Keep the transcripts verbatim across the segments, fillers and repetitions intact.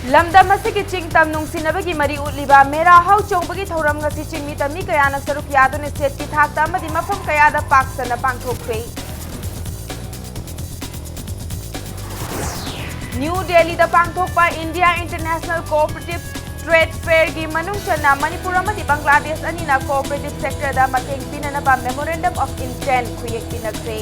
ꯂꯝꯗꯝ ꯑꯁꯤꯒꯤ ꯆꯤꯡ ꯇꯝ ꯅꯨꯡꯁꯤꯅꯕꯒꯤ ꯃꯔꯤ ꯎꯠꯂꯤꯕ ꯃꯦꯔꯥ ꯍꯥꯎ ꯆꯣꯡꯕꯒꯤ ꯊꯧꯔꯝ ꯉꯁꯤ ꯆꯤꯡꯃꯤ ꯇꯝꯃꯤ ꯀꯌꯥꯅ ꯁꯔꯨꯛ ꯌꯥꯗꯨꯅ ꯁ꯭ꯇꯦꯠꯀꯤ ꯊꯥꯛꯇ ꯑꯃꯗꯤ ꯃꯐꯝ ꯀꯌꯥꯗ ꯄꯥꯛ ꯁꯟꯅ ꯄꯥꯡꯊꯣꯛꯈ꯭ꯔꯦ꯫ ꯅ꯭ꯌꯨ ꯗꯦꯜꯂꯤꯗ ꯄꯥꯡꯊꯣꯛꯄ India International Cooperative Trade Fairꯒꯤ ꯃꯅꯨꯡ ꯆꯟꯅ ꯃꯅꯤꯄꯨꯔ ꯑꯃꯗꯤ ꯕꯪꯒ꯭ꯂꯥꯗꯦꯁ ꯑꯅꯤꯅ cooperative sectorꯗ ꯃꯇꯦꯡ ꯄꯤꯅꯅꯕ Memorandum of Intent ꯈꯨꯌꯦꯛ ꯄꯤꯅꯈ꯭ꯔꯦ꯫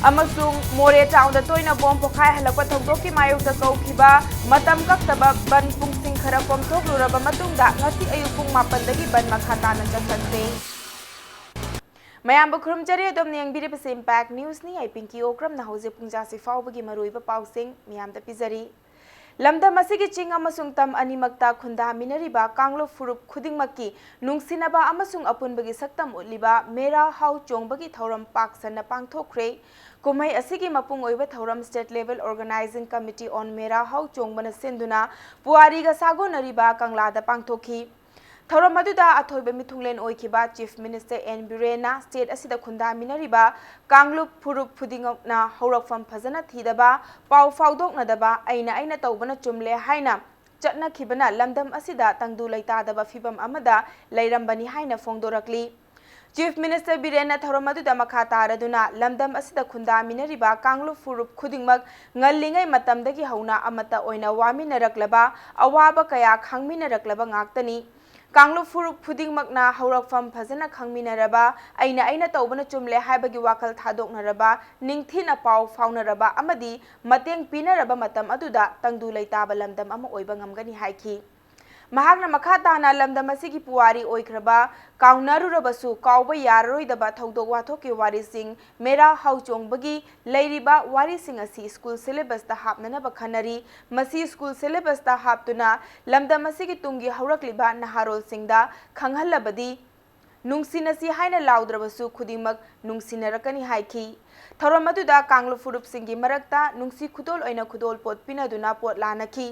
ꯑꯃꯁꯨꯡ ꯃꯣꯔꯦ ꯇꯥꯎꯟꯗ ꯇꯣꯏꯅ ꯕꯣꯝ ꯄꯣꯈꯥꯏꯍꯜꯂꯛꯄ ꯊꯧꯗꯣꯛꯀꯤ ꯃꯥꯌꯣꯛꯇ ꯀꯧꯈꯤꯕ ꯃꯇꯝ ꯀꯛꯇꯕ ꯕꯟ ꯄꯨꯡꯁꯤꯡ ꯈꯔ ꯀꯣꯝꯊꯣꯛꯂꯨꯔꯕ ꯃꯇꯨꯡꯗ ꯉꯁꯤ ꯑꯌꯨꯛ ꯄꯨꯡ ꯃꯥꯄꯟꯗꯒꯤ ꯕꯟ ꯃꯈꯥ ꯇꯥꯅ ꯆꯠꯊꯈ꯭ꯔꯦ꯫ ꯃꯌꯥꯝꯕꯨ ꯈꯨꯔꯨꯝꯖꯔꯤ, ꯑꯗꯣꯝꯅ ꯌꯦꯡꯕꯤꯔꯤꯕꯁꯤ Impact Newsꯅꯤ꯫ ꯑꯩ ꯄꯤꯡꯀꯤ ꯑꯣꯀ꯭ꯔꯝꯅ ꯍꯧꯖꯤꯛ ꯄꯨꯡꯖꯥꯁꯤ ꯐꯥꯎꯕꯒꯤ ꯃꯔꯨꯑꯣꯏꯕ ꯄꯥꯎꯁꯤꯡ ꯃꯤꯌꯥꯝꯗ ꯄꯤꯖꯔꯤ꯫ ꯂꯝꯗꯝ ꯑꯁꯤꯒꯤ ꯆꯤꯡ ꯑꯃꯁꯨꯡ ꯇꯝ ꯑꯅꯤꯃꯛꯇ ꯈꯨꯟꯗꯥꯃꯤꯟꯅꯔꯤꯕ ꯀꯥꯡꯂꯨꯞ ꯐꯨꯔꯨꯞ ꯈꯨꯗꯤꯡꯃꯛꯀꯤ ꯅꯨꯡꯁꯤꯅꯕ ꯑꯃꯁꯨꯡ ꯑꯄꯨꯟꯕꯒꯤ ꯁꯛꯇꯝ ꯎꯠꯂꯤꯕ ꯃꯦꯔꯥ ꯍꯥꯎ ꯆꯣꯡꯕꯒꯤ ꯊꯧꯔꯝ ꯄꯥꯛ ꯁꯟꯅ ꯄꯥꯡꯊꯣꯛꯈ꯭ꯔꯦ꯫ ꯀꯨꯝꯍꯩ ꯑꯁꯤꯒꯤ ꯃꯄꯨꯡ ꯑꯣꯏꯕ ꯊꯧꯔꯝ State Level Organizing Committee on ꯃꯦꯔꯥ ꯍꯥꯎ ꯆꯣꯡꯕꯅ ꯁꯤꯟꯗꯨꯅ ꯄꯨꯋꯥꯔꯤꯒ ꯁꯥꯒꯣꯟꯅꯔꯤꯕ ꯀꯪꯂꯥꯗ ꯄꯥꯡꯊꯣꯛꯈꯤ꯫ ꯊꯧꯔꯝ ꯑꯗꯨꯗ ꯑꯊꯣꯏꯕ ꯃꯤꯊꯨꯡꯂꯦꯟ ꯑꯣꯏꯈꯤꯕ Chief Minister ꯑꯦꯟ ꯕꯤꯔꯦꯟꯅ state ꯑꯁꯤꯗ ꯈꯨꯟꯗꯥꯃꯤꯟꯅꯔꯤꯕ ꯀꯥꯡꯂꯨꯞ ꯐꯨꯔꯨꯞ ꯈꯨꯗꯤꯡꯃꯛꯅ ꯍꯧꯔꯛꯐꯝ ꯐꯖꯅ ꯊꯤꯗꯕ, ꯄꯥꯎ ꯐꯥꯎꯗꯣꯛꯅꯗꯕ, ꯑꯩꯅ ꯑꯩꯅ ꯇꯧꯕꯅ ꯆꯨꯝꯂꯦ ꯍꯥꯏꯅ ꯆꯠꯅꯈꯤꯕꯅ ꯂꯝꯗꯝ ꯑꯁꯤꯗ ꯇꯪꯗꯨ ꯂꯩꯇꯥꯗꯕ ꯐꯤꯚꯝ ꯑꯃꯗ ꯂꯩꯔꯝꯕꯅꯤ ꯍꯥꯏꯅ ꯐꯣꯡꯗꯣꯔꯛꯂꯤ꯫ Chief Minister ꯕꯤꯔꯦꯟꯅ ꯊꯧꯔꯝ ꯑꯗꯨꯗ ꯃꯈꯥ ꯇꯥꯔꯗꯨꯅ ꯂꯝꯗꯝ ꯑꯁꯤꯗ ꯈꯨꯟꯗꯥꯃꯤꯟꯅꯔꯤꯕ ꯀꯥꯡꯂꯨꯞ ꯐꯨꯔꯨꯞ ꯈꯨꯗꯤꯡꯃꯛ ꯉꯜꯂꯤꯉꯩ ꯃꯇꯝꯗꯒꯤ ꯍꯧꯅ ꯑꯃꯠꯇ ꯑꯣꯏꯅ ꯋꯥꯃꯤꯟꯅꯔꯛꯂꯕ, ꯑꯋꯥꯕ ꯀꯌꯥ ꯈꯥꯡꯃꯤꯟꯅꯔꯛꯂꯕ ꯉꯥꯛꯇꯅꯤ꯫ ꯀꯥꯡꯂꯨꯞ ꯐꯨꯔꯨꯞ ꯈꯨꯗꯤꯡꯃꯛꯅ ꯍꯧꯔꯛꯐꯝ ꯐꯖꯅ ꯈꯪꯃꯤꯟꯅꯔꯕ, ꯑꯩꯅ ꯑꯩꯅ ꯇꯧꯕꯅ ꯆꯨꯝꯂꯦ ꯍꯥꯏꯕꯒꯤ ꯋꯥꯈꯜ ꯊꯥꯗꯣꯛꯅꯔꯕ, ꯅꯤꯡꯊꯤꯅ ꯄꯥꯎ ꯐꯥꯎꯅꯔꯕ ꯑꯃꯗꯤ ꯃꯇꯦꯡ ꯄꯤꯅꯔꯕ ꯃꯇꯝ ꯑꯗꯨꯗ ꯇꯪꯗꯨ ꯂꯩꯇꯥꯕ ꯂꯝꯗꯝ ꯑꯃ ꯑꯣꯏꯕ ꯉꯝꯒꯅꯤ ꯍꯥꯏꯈꯤ꯫ ꯃꯍꯥꯛꯅ ꯃꯈꯥ ꯇꯥꯅ ꯂꯝꯗꯝ ꯑꯁꯤꯒꯤ ꯄꯨꯋꯥꯔꯤ ꯑꯣꯏꯈ꯭ꯔꯕ, ꯀꯥꯎꯅꯔꯨꯔꯕꯁꯨ ꯀꯥꯎꯕ ꯌꯥꯔꯔꯣꯏꯗꯕ ꯊꯧꯗꯣꯛ ꯋꯥꯊꯣꯛꯀꯤ ꯋꯥꯔꯤꯁꯤꯡ, ꯃꯦꯔꯥ ꯍꯥꯎ ꯆꯣꯡꯕꯒꯤ ꯂꯩꯔꯤꯕ ꯋꯥꯔꯤꯁꯤꯡ ꯑꯁꯤ ꯁ꯭ꯀꯨꯜ ꯁꯤꯂꯦꯕꯁꯇ ꯍꯥꯞꯅꯅꯕ ꯈꯟꯅꯔꯤ꯫ ꯃꯁꯤ ꯁ꯭ꯀꯨꯜ ꯁꯤꯂꯦꯕꯁꯇ ꯍꯥꯞꯇꯨꯅ ꯂꯝꯗꯝ ꯑꯁꯤꯒꯤ ꯇꯨꯡꯒꯤ ꯍꯧꯔꯛꯂꯤꯕ ꯅꯍꯥꯔꯣꯜꯁꯤꯡꯗ ꯈꯪꯍꯜꯂꯕꯗꯤ ꯅꯨꯡꯁꯤꯅꯁꯤ ꯍꯥꯏꯅ ꯂꯥꯎꯗ꯭ꯔꯕꯁꯨ ꯈꯨꯗꯤꯡꯃꯛ ꯅꯨꯡꯁꯤꯅꯔꯛꯀꯅꯤ ꯍꯥꯏꯈꯤ꯫ ꯊꯧꯔꯝ ꯑꯗꯨꯗ ꯀꯥꯡꯂꯨꯞ ꯐꯨꯔꯨꯞꯁꯤꯡꯒꯤ ꯃꯔꯛꯇ ꯅꯨꯡꯁꯤ ꯈꯨꯗꯣꯜ ꯑꯣꯏꯅ ꯈꯨꯗꯣꯜ ꯄꯣꯠ ꯄꯤꯅꯗꯨꯅ ꯄꯣꯠ ꯂꯥꯟꯅꯈꯤ꯫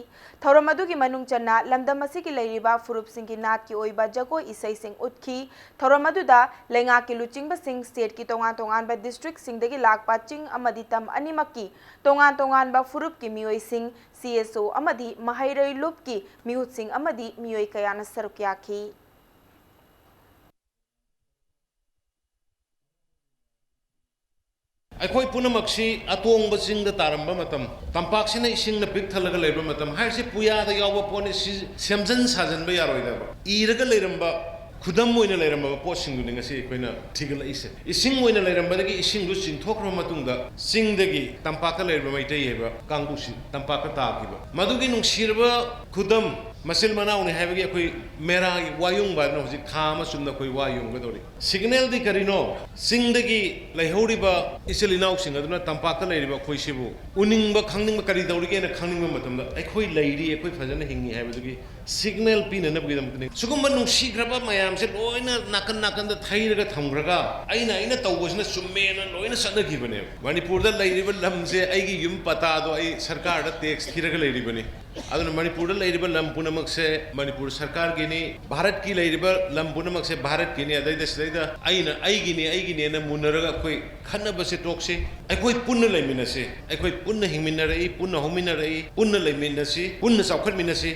ꯊꯧꯔꯝ ꯑꯗꯨꯒꯤ ꯃꯅꯨꯡ ꯆꯟꯅ ꯂꯝꯗꯝ ꯑꯁꯤꯒꯤ ꯂꯩꯔꯤꯕ ꯐꯨꯔꯨꯞꯁꯤꯡꯒꯤ ꯅꯥꯠꯀꯤ ꯑꯣꯏꯕ ꯖꯒꯣꯏ ꯏꯁꯩꯁꯤꯡ ꯎꯠꯈꯤ꯫ ꯊꯧꯔꯝ ꯑꯗꯨꯗ ꯂꯩꯉꯥꯛꯀꯤ ꯂꯨꯆꯤꯡꯕꯁꯤꯡ, ꯁ꯭ꯇꯦꯠꯀꯤ ꯇꯣꯉꯥꯟ ꯇꯣꯉꯥꯟꯕ ꯗꯤꯁꯇ꯭ꯔꯤꯛꯁꯤꯡꯗꯒꯤ ꯂꯥꯛꯄ ꯆꯤꯡ ꯑꯃꯗꯤ ꯇꯝ ꯑꯅꯤꯃꯛꯀꯤ ꯇꯣꯉꯥꯟ ꯇꯣꯉꯥꯟꯕ ꯐꯨꯔꯨꯞꯀꯤ ꯃꯤꯑꯣꯏꯁꯤꯡ, ꯁꯤ ꯑꯦꯁ ꯑꯣ ꯑꯃꯗꯤ ꯃꯍꯩꯔꯣꯏ ꯂꯨꯞꯀꯤ ꯃꯤꯍꯨꯠꯁꯤꯡ ꯑꯃꯗꯤ ꯃꯤꯑꯣꯏ ꯀꯌꯥꯅ ꯁꯔꯨꯛ ꯌꯥꯈꯤ꯫ ꯑꯩꯈꯣꯏ ꯄꯨꯝꯅꯃꯛꯁꯤ ꯑꯇꯣꯡꯕ ꯆꯤꯡꯗ ꯇꯥꯔꯝꯕ ꯃꯇꯝ, ꯇꯝꯄꯥꯛꯁꯤꯅ ꯏꯁꯤꯡꯅ ꯄꯤꯛ ꯊꯜꯂꯒ ꯂꯩꯕ ꯃꯇꯝ ꯍꯥꯏꯔꯤꯁꯤ ꯄꯨꯌꯥꯗ ꯌꯥꯎꯕ ꯄꯣꯠꯅꯤ, ꯁꯤ ꯁꯦꯝꯖꯤꯟ ꯁꯥꯖꯤꯟꯕ ꯌꯥꯔꯣꯏꯗꯕ꯫ ꯏꯔꯒ ꯂꯩꯔꯝꯕ ꯈꯨꯗꯝ ꯑꯣꯏꯅ ꯂꯩꯔꯝꯃꯕ ꯄꯣꯠꯁꯤꯡꯗꯨꯅꯤ ꯉꯁꯤ ꯑꯩꯈꯣꯏꯅ ꯊꯤꯒꯠꯂꯛꯏꯁꯦ꯫ ꯏꯁꯤꯡ ꯑꯣꯏꯅ ꯂꯩꯔꯝꯕꯗꯒꯤ ꯏꯁꯤꯡꯗꯨ ꯆꯤꯡꯊꯣꯛꯈ꯭ꯔꯕ ꯃꯇꯨꯡꯗ ꯆꯤꯡꯗꯒꯤ ꯇꯝꯄꯥꯛꯇ ꯂꯩꯔꯤꯕ ꯃꯩꯇꯩ ꯍꯥꯏꯕ ꯀꯥꯡꯕꯨꯁꯤ ꯇꯝꯄꯥꯛꯇ ꯇꯥꯈꯤꯕ꯫ ꯃꯗꯨꯒꯤ ꯅꯨꯡꯁꯤꯔꯕ ꯈꯨꯗꯝ, ꯃꯆꯤꯜ ꯃꯅꯥꯎꯅꯤ ꯍꯥꯏꯕꯒꯤ ꯑꯩꯈꯣꯏ ꯃꯦꯔꯥꯒꯤ ꯋꯥ ꯌꯨꯡꯕ ꯍꯥꯏꯗꯅ ꯍꯧꯖꯤꯛ ꯊꯥ ꯑꯃ ꯆꯨꯝꯅ ꯑꯩꯈꯣꯏ ꯋꯥ ꯌꯨꯡꯒꯗꯧꯔꯤ꯫ ꯁꯤꯒꯅꯦꯜꯗꯤ ꯀꯔꯤꯅꯣ? ꯆꯤꯡꯗꯒꯤ ꯂꯩꯍꯧꯔꯤꯕ ꯏꯆꯤꯜ ꯏꯅꯥꯎꯁꯤꯡ ꯑꯗꯨꯅ ꯇꯝꯄꯥꯛꯇ ꯂꯩꯔꯤꯕ ꯑꯩꯈꯣꯏꯁꯤꯕꯨ ꯎꯅꯤꯡꯕ, ꯈꯪꯅꯤꯡꯕ, ꯀꯔꯤ ꯇꯧꯔꯤꯒꯦꯅ ꯈꯪꯅꯤꯡꯕ ꯃꯇꯝꯗ ꯑꯩꯈꯣꯏ ꯂꯩꯔꯤ, ꯑꯩꯈꯣꯏ ꯐꯖꯅ ꯍꯤꯡꯉꯤ ꯍꯥꯏꯕꯗꯨꯒꯤ ꯁꯤꯒꯅꯦꯜ ꯄꯤꯅꯅꯕꯒꯤꯗꯃꯛꯇꯅꯤ꯫ ꯁꯤꯒꯨꯝꯕ ꯅꯨꯡꯁꯤꯈ꯭ꯔꯕ ꯃꯌꯥꯝꯁꯦ ꯂꯣꯏꯅ ꯅꯥꯀꯟ ꯅꯥꯀꯟꯗ ꯊꯩꯔꯒ ꯊꯝꯈ꯭ꯔꯒ ꯑꯩꯅ ꯑꯩꯅ ꯇꯧꯕꯁꯤꯅ ꯆꯨꯝꯃꯦꯅ ꯂꯣꯏꯅ ꯆꯠꯅꯈꯤꯕꯅꯦꯕ꯫ ꯃꯅꯤꯄꯨꯔꯗ ꯂꯩꯔꯤꯕ ꯂꯝꯁꯦ ꯑꯩꯒꯤ ꯌꯨꯝ ꯄꯇꯥꯗꯣ ꯑꯩ ꯁꯔꯀꯥꯔꯗ ꯇꯦꯛꯁ ꯊꯤꯔꯒ ꯂꯩꯔꯤꯕꯅꯤ꯫ ꯑꯗꯨꯅ ꯃꯅꯤꯄꯨꯔꯗ ꯂꯩꯔꯤꯕ ꯂꯝ ꯄꯨꯝꯅꯃꯛꯁꯦ ꯃꯅꯤꯄꯨꯔ ꯁꯔꯀꯥꯔꯒꯤꯅꯤ, ꯚꯥꯔꯠꯀꯤ ꯂꯩꯔꯤꯕ ꯂꯝ ꯄꯨꯝꯅꯃꯛꯁꯦ ꯚꯥꯔꯠꯀꯤꯅꯤ꯫ ꯑꯗꯩꯗ ꯁꯤꯗꯩꯗ ꯑꯩꯅ ꯑꯩꯒꯤꯅꯤ, ꯑꯩꯒꯤꯅꯦꯅ ꯃꯨꯟꯅꯔꯒ ꯑꯩꯈꯣꯏ ꯈꯠꯅꯕꯁꯦ ꯇꯣꯛꯁꯤ꯫ ꯑꯩꯈꯣꯏ ꯄꯨꯟꯅ ꯂꯩꯃꯤꯟꯅꯁꯤ꯫ ꯑꯩꯈꯣꯏ ꯄꯨꯟꯅ ꯍꯤꯡꯃꯤꯟꯅꯔꯛꯏ, ꯄꯨꯟꯅ ꯍꯧꯃꯤꯟꯅꯔꯛꯏ, ꯄꯨꯟꯅ ꯂꯩꯃꯤꯟꯅꯁꯤ, ꯄꯨꯟꯅ ꯆꯥꯎꯈꯠꯃꯤꯟꯅꯁꯤ꯫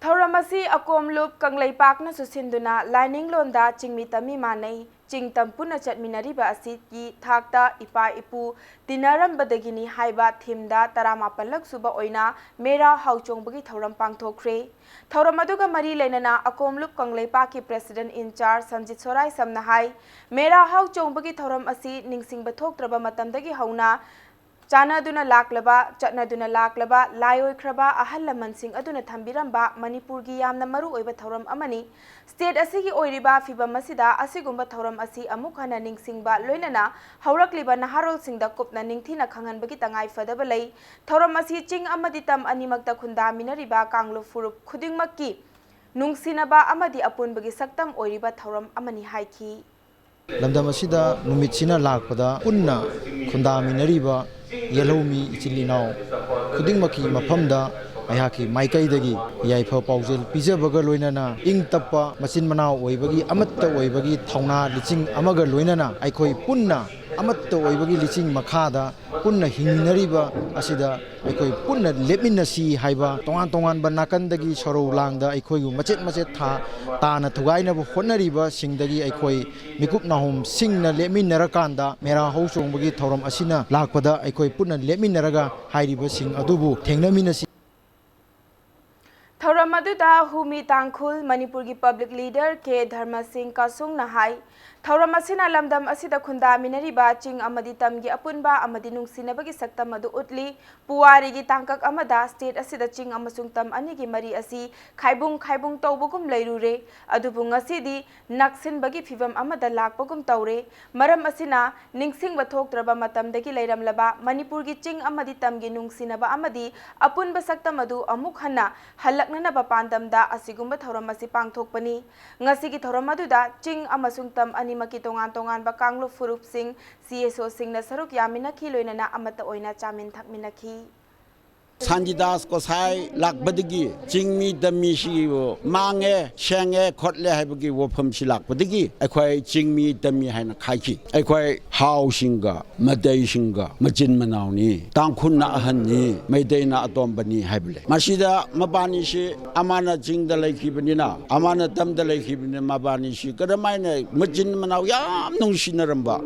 ꯊꯧꯔꯝ ꯑꯁꯤ ꯑꯀꯣꯝꯂꯨꯞ ꯀꯪꯂꯩꯄꯥꯛꯅꯁꯨ ꯁꯤꯟꯗꯨꯅ ꯂꯥꯏꯅꯤꯡꯂꯣꯟꯗ ꯆꯤꯡꯃꯤ ꯇꯝꯃꯤ ꯃꯥꯟꯅꯩ, ꯆꯤꯡ ꯇꯝ ꯄꯨꯟꯅ ꯆꯠꯃꯤꯟꯅꯔꯤꯕ ꯑꯁꯤꯒꯤ ꯊꯥꯛꯇ ꯏꯄꯥ ꯏꯄꯨ ꯇꯤꯟꯅꯔꯝꯕꯗꯒꯤꯅꯤ ꯍꯥꯏꯕ ꯊꯤꯝꯗ ꯇꯔꯥꯃꯥꯄꯜꯂꯛ ꯁꯨꯕ ꯑꯣꯏꯅ ꯃꯦꯔꯥ ꯍꯥꯎ ꯆꯣꯡꯕꯒꯤ ꯊꯧꯔꯝ ꯄꯥꯡꯊꯣꯛꯈ꯭ꯔꯦ꯫ ꯊꯧꯔꯝ ꯑꯗꯨꯒ ꯃꯔꯤ ꯂꯩꯅꯅ ꯑꯀꯣꯝꯂꯨꯞ ꯀꯪꯂꯩꯄꯥꯛꯀꯤ ꯄ꯭ꯔꯦꯁꯤꯗꯦꯟꯠ ꯏꯟꯆꯥꯔꯖ ꯁꯟꯖꯤꯠ ꯁꯣꯔꯥꯏꯁꯝꯅ ꯍꯥꯏ, ꯃꯦꯔꯥ ꯍꯥꯎ ꯆꯣꯡꯕꯒꯤ ꯊꯧꯔꯝ ꯑꯁꯤ ꯅꯤꯡꯁꯤꯡꯕ ꯊꯣꯛꯇ꯭ꯔꯕ ꯃꯇꯝꯗꯒꯤ ꯍꯧꯅ ꯆꯥꯅꯗꯨꯅ ꯂꯥꯛꯂꯕ, ꯆꯠꯅꯗꯨꯅ ꯂꯥꯛꯂꯕ ꯂꯥꯏ ꯑꯣꯏꯈ꯭ꯔꯕ ꯑꯍꯜ ꯂꯃꯟꯁꯤꯡ ꯑꯗꯨꯅ ꯊꯝꯕꯤꯔꯝꯕ ꯃꯅꯤꯄꯨꯔꯒꯤ ꯌꯥꯝꯅ ꯃꯔꯨ ꯑꯣꯏꯕ ꯊꯧꯔꯝ ꯑꯃꯅꯤ꯫ ꯁ꯭ꯇꯦꯠ ꯑꯁꯤꯒꯤ ꯑꯣꯏꯔꯤꯕ ꯐꯤꯚꯝ ꯑꯁꯤꯗ ꯑꯁꯤꯒꯨꯝꯕ ꯊꯧꯔꯝ ꯑꯁꯤ ꯑꯃꯨꯛ ꯍꯟꯅ ꯅꯤꯡꯁꯤꯡꯕ ꯂꯣꯏꯅꯅ ꯍꯧꯔꯛꯂꯤꯕ ꯅꯍꯥꯔꯣꯜꯁꯤꯡꯗ ꯀꯨꯞꯅ ꯅꯤꯡꯊꯤꯅ ꯈꯪꯍꯟꯕꯒꯤ ꯇꯉꯥꯏ ꯐꯗꯕ ꯂꯩ꯫ ꯊꯧꯔꯝ ꯑꯁꯤ ꯆꯤꯡ ꯑꯃꯗꯤ ꯇꯝ ꯑꯅꯤꯃꯛꯇ ꯈꯨꯟꯗꯥꯃꯤꯟꯅꯔꯤꯕ ꯀꯥꯡꯂꯨꯞ ꯐꯨꯔꯨꯞ ꯈꯨꯗꯤꯡꯃꯛꯀꯤ ꯅꯨꯡꯁꯤꯅꯕ ꯑꯃꯗꯤ ꯑꯄꯨꯟꯕꯒꯤ ꯁꯛꯇꯝ ꯑꯣꯏꯔꯤꯕ ꯊꯧꯔꯝ ꯑꯃꯅꯤ ꯍꯥꯏꯈꯤ꯫ ꯂꯝꯗꯝ ꯑꯁꯤꯗ ꯅꯨꯃꯤꯠꯁꯤꯅ ꯂꯥꯛꯄꯗ ꯄꯨꯟꯅ ꯈꯨꯟꯗꯥꯃꯤꯟꯅꯔꯤꯕ ꯌꯦꯜꯍꯧꯃꯤ ꯏꯆꯤꯜ ꯏꯅꯥꯎ ꯈꯨꯗꯤꯡꯃꯛꯀꯤ ꯃꯐꯝꯗ ꯑꯩꯍꯥꯛꯀꯤ ꯃꯥꯏꯀꯩꯗꯒꯤ ꯌꯥꯏꯐ ꯄꯥꯎꯖꯦꯜ ꯄꯤꯖꯕꯒ ꯂꯣꯏꯅꯅ ꯏꯪ ꯇꯞꯄ ꯃꯆꯤꯟ ꯃꯅꯥꯎ ꯑꯣꯏꯕꯒꯤ ꯑꯃꯠꯇ ꯑꯣꯏꯕꯒꯤ ꯊꯧꯅꯥ ꯂꯤꯆꯤꯡ ꯑꯃꯒ ꯂꯣꯏꯅꯅ ꯑꯩꯈꯣꯏ ꯄꯨꯟꯅ ꯑꯃꯠꯇ ꯑꯣꯏꯕꯒꯤ ꯂꯤꯆꯤꯡ ꯃꯈꯥꯗ ꯄꯨꯟꯅ ꯍꯤꯡꯃꯤꯟꯅꯔꯤꯕ ꯑꯁꯤꯗ ꯑꯩꯈꯣꯏ ꯄꯨꯟꯅ ꯂꯦꯞꯃꯤꯟꯅꯁꯤ ꯍꯥꯏꯕ, ꯇꯣꯉꯥꯟ ꯇꯣꯉꯥꯟꯕ ꯅꯥꯀꯟꯗꯒꯤ ꯁꯣꯔꯧ ꯂꯥꯡꯗ ꯑꯩꯈꯣꯏꯕꯨ ꯃꯆꯦꯠ ꯃꯆꯦꯠ ꯊꯥ ꯇꯥꯅ ꯊꯨꯒꯥꯏꯅꯕ ꯍꯣꯠꯅꯔꯤꯕꯁꯤꯡꯗꯒꯤ ꯑꯩꯈꯣꯏ ꯃꯤꯀꯨꯞ ꯅꯥꯍꯣꯝꯁꯤꯡꯅ ꯂꯦꯞꯃꯤꯟꯅꯔꯀꯥꯟꯗ ꯃꯦꯔꯥ ꯍꯧ ꯆꯣꯡꯕꯒꯤ ꯊꯧꯔꯝ ꯑꯁꯤꯅ ꯂꯥꯛꯄꯗ ꯑꯩꯈꯣꯏ ꯄꯨꯟꯅ ꯂꯦꯞꯃꯤꯟꯅꯔꯒ ꯍꯥꯏꯔꯤꯕꯁꯤꯡ ꯑꯗꯨꯕꯨ ꯊꯦꯡꯅꯃꯤꯟꯅꯁꯤ꯫ ꯊꯧꯔꯝ ꯑꯗꯨꯗ ꯍꯨꯃꯤ ꯇꯥꯡꯈꯨꯜ, ꯃꯅꯤꯄꯨꯔꯒꯤ ꯄꯕ꯭ꯂꯤꯛ ꯂꯤꯗꯔ ꯀꯦ ꯙꯔꯃꯁꯤꯡ ꯀꯥꯁꯨꯡꯅ ꯍꯥꯏ, ꯊꯧꯔꯝ ꯑꯁꯤꯅ ꯂꯝꯗꯝ ꯑꯁꯤꯗ ꯈꯨꯟꯗꯥꯃꯤꯟꯅꯔꯤꯕ ꯆꯤꯡ ꯑꯃꯗꯤ ꯇꯝꯒꯤ ꯑꯄꯨꯟꯕ ꯑꯃꯗꯤ ꯅꯨꯡꯁꯤꯅꯕꯒꯤ ꯁꯛꯇꯝ ꯑꯗꯨ ꯎꯠꯂꯤ꯫ ꯄꯨꯋꯥꯔꯤꯒꯤ ꯇꯥꯡꯀꯛ ꯑꯃꯗ ꯁ꯭ꯇꯦꯠ ꯑꯁꯤꯗ ꯆꯤꯡ ꯑꯃꯁꯨꯡ ꯇꯝ ꯑꯅꯤꯒꯤ ꯃꯔꯤ ꯑꯁꯤ ꯈꯥꯏꯕꯨꯡ ꯈꯥꯏꯕꯨꯡ ꯇꯧꯕꯒꯨꯝ ꯂꯩꯔꯨꯔꯦ, ꯑꯗꯨꯕꯨ ꯉꯁꯤꯗꯤ ꯅꯛꯁꯤꯟꯕꯒꯤ ꯐꯤꯚꯝ ꯑꯃꯗ ꯂꯥꯛꯄꯒꯨꯝ ꯇꯧꯔꯦ꯫ ꯃꯔꯝ ꯑꯁꯤꯅ, ꯅꯤꯡꯁꯤꯡꯕ ꯊꯣꯛꯇ꯭ꯔꯕ ꯃꯇꯝꯗꯒꯤ ꯂꯩꯔꯝꯂꯕ ꯃꯅꯤꯄꯨꯔꯒꯤ ꯆꯤꯡ ꯑꯃꯗꯤ ꯇꯝꯒꯤ ꯅꯨꯡꯁꯤꯅꯕ ꯑꯃꯗꯤ ꯑꯄꯨꯟꯕ ꯁꯛꯇꯝ ꯑꯗꯨ ꯑꯃꯨꯛ ꯍꯟꯅ ꯍꯜꯂꯛꯅꯅꯕ ꯄꯥꯟꯗꯝꯗ ꯑꯁꯤꯒꯨꯝꯕ ꯊꯧꯔꯝ ꯑꯁꯤ ꯄꯥꯡꯊꯣꯛꯄꯅꯤ꯫ ꯉꯁꯤꯒꯤ ꯊꯧꯔꯝ ꯑꯗꯨꯗ ꯆꯤꯡ ꯑꯃꯁꯨꯡ ꯇꯝ ꯑꯅꯤꯃꯛꯀꯤ ꯇꯣꯉꯥꯟ ꯇꯣꯉꯥꯟꯕ ꯀꯥꯡꯂꯨꯞ ꯐꯨꯔꯨꯞꯁꯤꯡ, ꯁꯤ ꯑꯦꯁ ꯑꯣꯁꯤꯡꯅ ꯁꯔꯨꯛ ꯌꯥꯃꯤꯟꯅꯈꯤ, ꯂꯣꯏꯅꯅ ꯑꯃꯠꯇ ꯑꯣꯏꯅ ꯆꯥꯃꯤꯟ ꯊꯛꯃꯤꯟꯅꯈꯤ꯫ ꯁꯥꯟꯇꯤꯗꯥꯁ ꯒꯣꯁꯥꯏ ꯂꯥꯛꯄꯗꯒꯤ ꯆꯤꯡꯃꯤ ꯇꯝꯃꯤꯁꯤ ꯃꯥꯡꯉꯦ, ꯁꯦꯡꯉꯦ, ꯈꯣꯠꯂꯦ ꯍꯥꯏꯕꯒꯤ ꯋꯥꯐꯝꯁꯤ ꯂꯥꯛꯄꯗꯒꯤ ꯑꯩꯈꯣꯏ ꯆꯤꯡꯃꯤ ꯇꯝꯃꯤ ꯍꯥꯏꯅ ꯈꯥꯏꯈꯤ꯫ ꯑꯩꯈꯣꯏ ꯍꯥꯎꯁꯤꯡꯒ ꯃꯩꯇꯩꯁꯤꯡꯒ ꯃꯆꯤꯟ ꯃꯅꯥꯎꯅꯤ, ꯇꯥꯡꯈꯨꯜꯅ ꯑꯍꯟꯅꯤ, ꯃꯩꯇꯩꯅ ꯑꯇꯣꯝꯕꯅꯤ ꯍꯥꯏꯕ ꯂꯩ꯫ ꯃꯁꯤꯗ ꯃꯕꯥꯅꯤꯁꯤ ꯑꯃꯅ ꯆꯤꯡꯗ ꯂꯩꯈꯤꯕꯅꯤꯅ ꯑꯃꯅ ꯇꯝꯗ ꯂꯩꯈꯤꯕꯅꯤꯅ ꯃꯕꯥꯅꯤꯁꯤ ꯀꯔꯝꯍꯥꯏꯅ ꯃꯆꯤꯟ ꯃꯅꯥꯎ ꯌꯥꯝ ꯅꯨꯡꯁꯤꯅꯔꯝꯕ,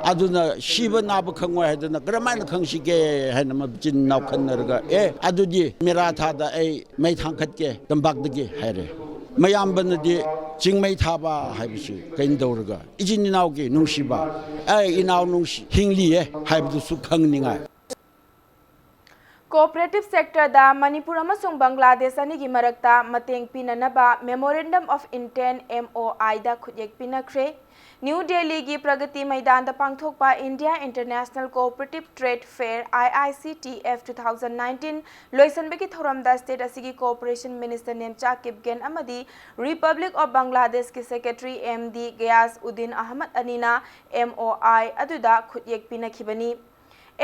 ꯑꯗꯨꯅ ꯁꯤꯕ ꯅꯥꯕ ꯈꯪꯉꯣꯏ ꯍꯥꯏꯗꯅ ꯀꯔꯝꯍꯥꯏꯅ ꯈꯪꯁꯤꯒꯦ ꯍꯥꯏꯅ ꯃꯆꯤꯟ ꯃꯅꯥꯎ ꯈꯟꯅꯔꯒ, "ꯑꯦ, ꯑꯗꯨꯗꯤ ꯃꯦꯔꯥ ꯊꯥꯗ ꯑꯩ ꯃꯩ ꯊꯥꯡꯀꯠꯀꯦ ꯇꯝꯄꯥꯛꯇꯒꯤ" ꯍꯥꯏꯔꯦ꯫ ꯃꯌꯥꯝꯕꯅꯗꯤ ꯆꯤꯡꯃꯩ ꯊꯥꯕ ꯍꯥꯏꯕꯁꯤ ꯀꯩꯅꯣ ꯇꯧꯔꯒ ꯏꯆꯤꯟ ꯏꯅꯥꯎꯒꯤ ꯅꯨꯡꯁꯤꯕ, ꯑꯩ ꯏꯅꯥꯎ ꯅꯨꯡꯁꯤ ꯍꯤꯡꯂꯤꯌꯦ ꯍꯥꯏꯕꯗꯨꯁꯨ ꯈꯪꯅꯤꯡꯉꯥꯏ꯫ ꯀꯣꯑꯣꯄꯔꯦꯇꯤꯚ ꯁꯦꯛꯇꯔꯗ ꯃꯅꯤꯄꯨꯔ ꯑꯃꯁꯨꯡ ꯕꯪꯒ꯭ꯂꯥꯗꯦꯁ ꯑꯅꯤꯒꯤ ꯃꯔꯛꯇ ꯃꯇꯦꯡ ꯄꯤꯅꯅꯕ Memorandum of Intent, M O I, ꯗ ꯈꯨꯠꯌꯦꯛ ꯄꯤꯅꯈ꯭ꯔꯦ꯫ ꯅ꯭ꯌꯨ ꯗꯦꯜꯂꯤꯒꯤ ꯄ꯭ꯔꯒꯇꯤ ꯃꯩꯗꯥꯟꯗ ꯄꯥꯡꯊꯣꯛꯄ India International Cooperative Trade Fair, I I C T F two thousand nineteen ꯂꯣꯏꯁꯤꯟꯕꯒꯤ ꯊꯧꯔꯝꯗ state ꯑꯁꯤꯒꯤ cooperation minister ꯅꯦꯝꯆꯥ ꯀꯤꯞꯒꯦꯟ ꯑꯃꯗꯤ Republic of ꯕꯪꯒ꯭ꯂꯥꯗꯦꯁꯀꯤ secretary M D gas Uddin Ahmad ꯑꯅꯤꯅ M O I ꯑꯗꯨꯗ ꯈꯨꯠꯌꯦꯛ ꯄꯤꯅꯈꯤꯕꯅꯤ꯫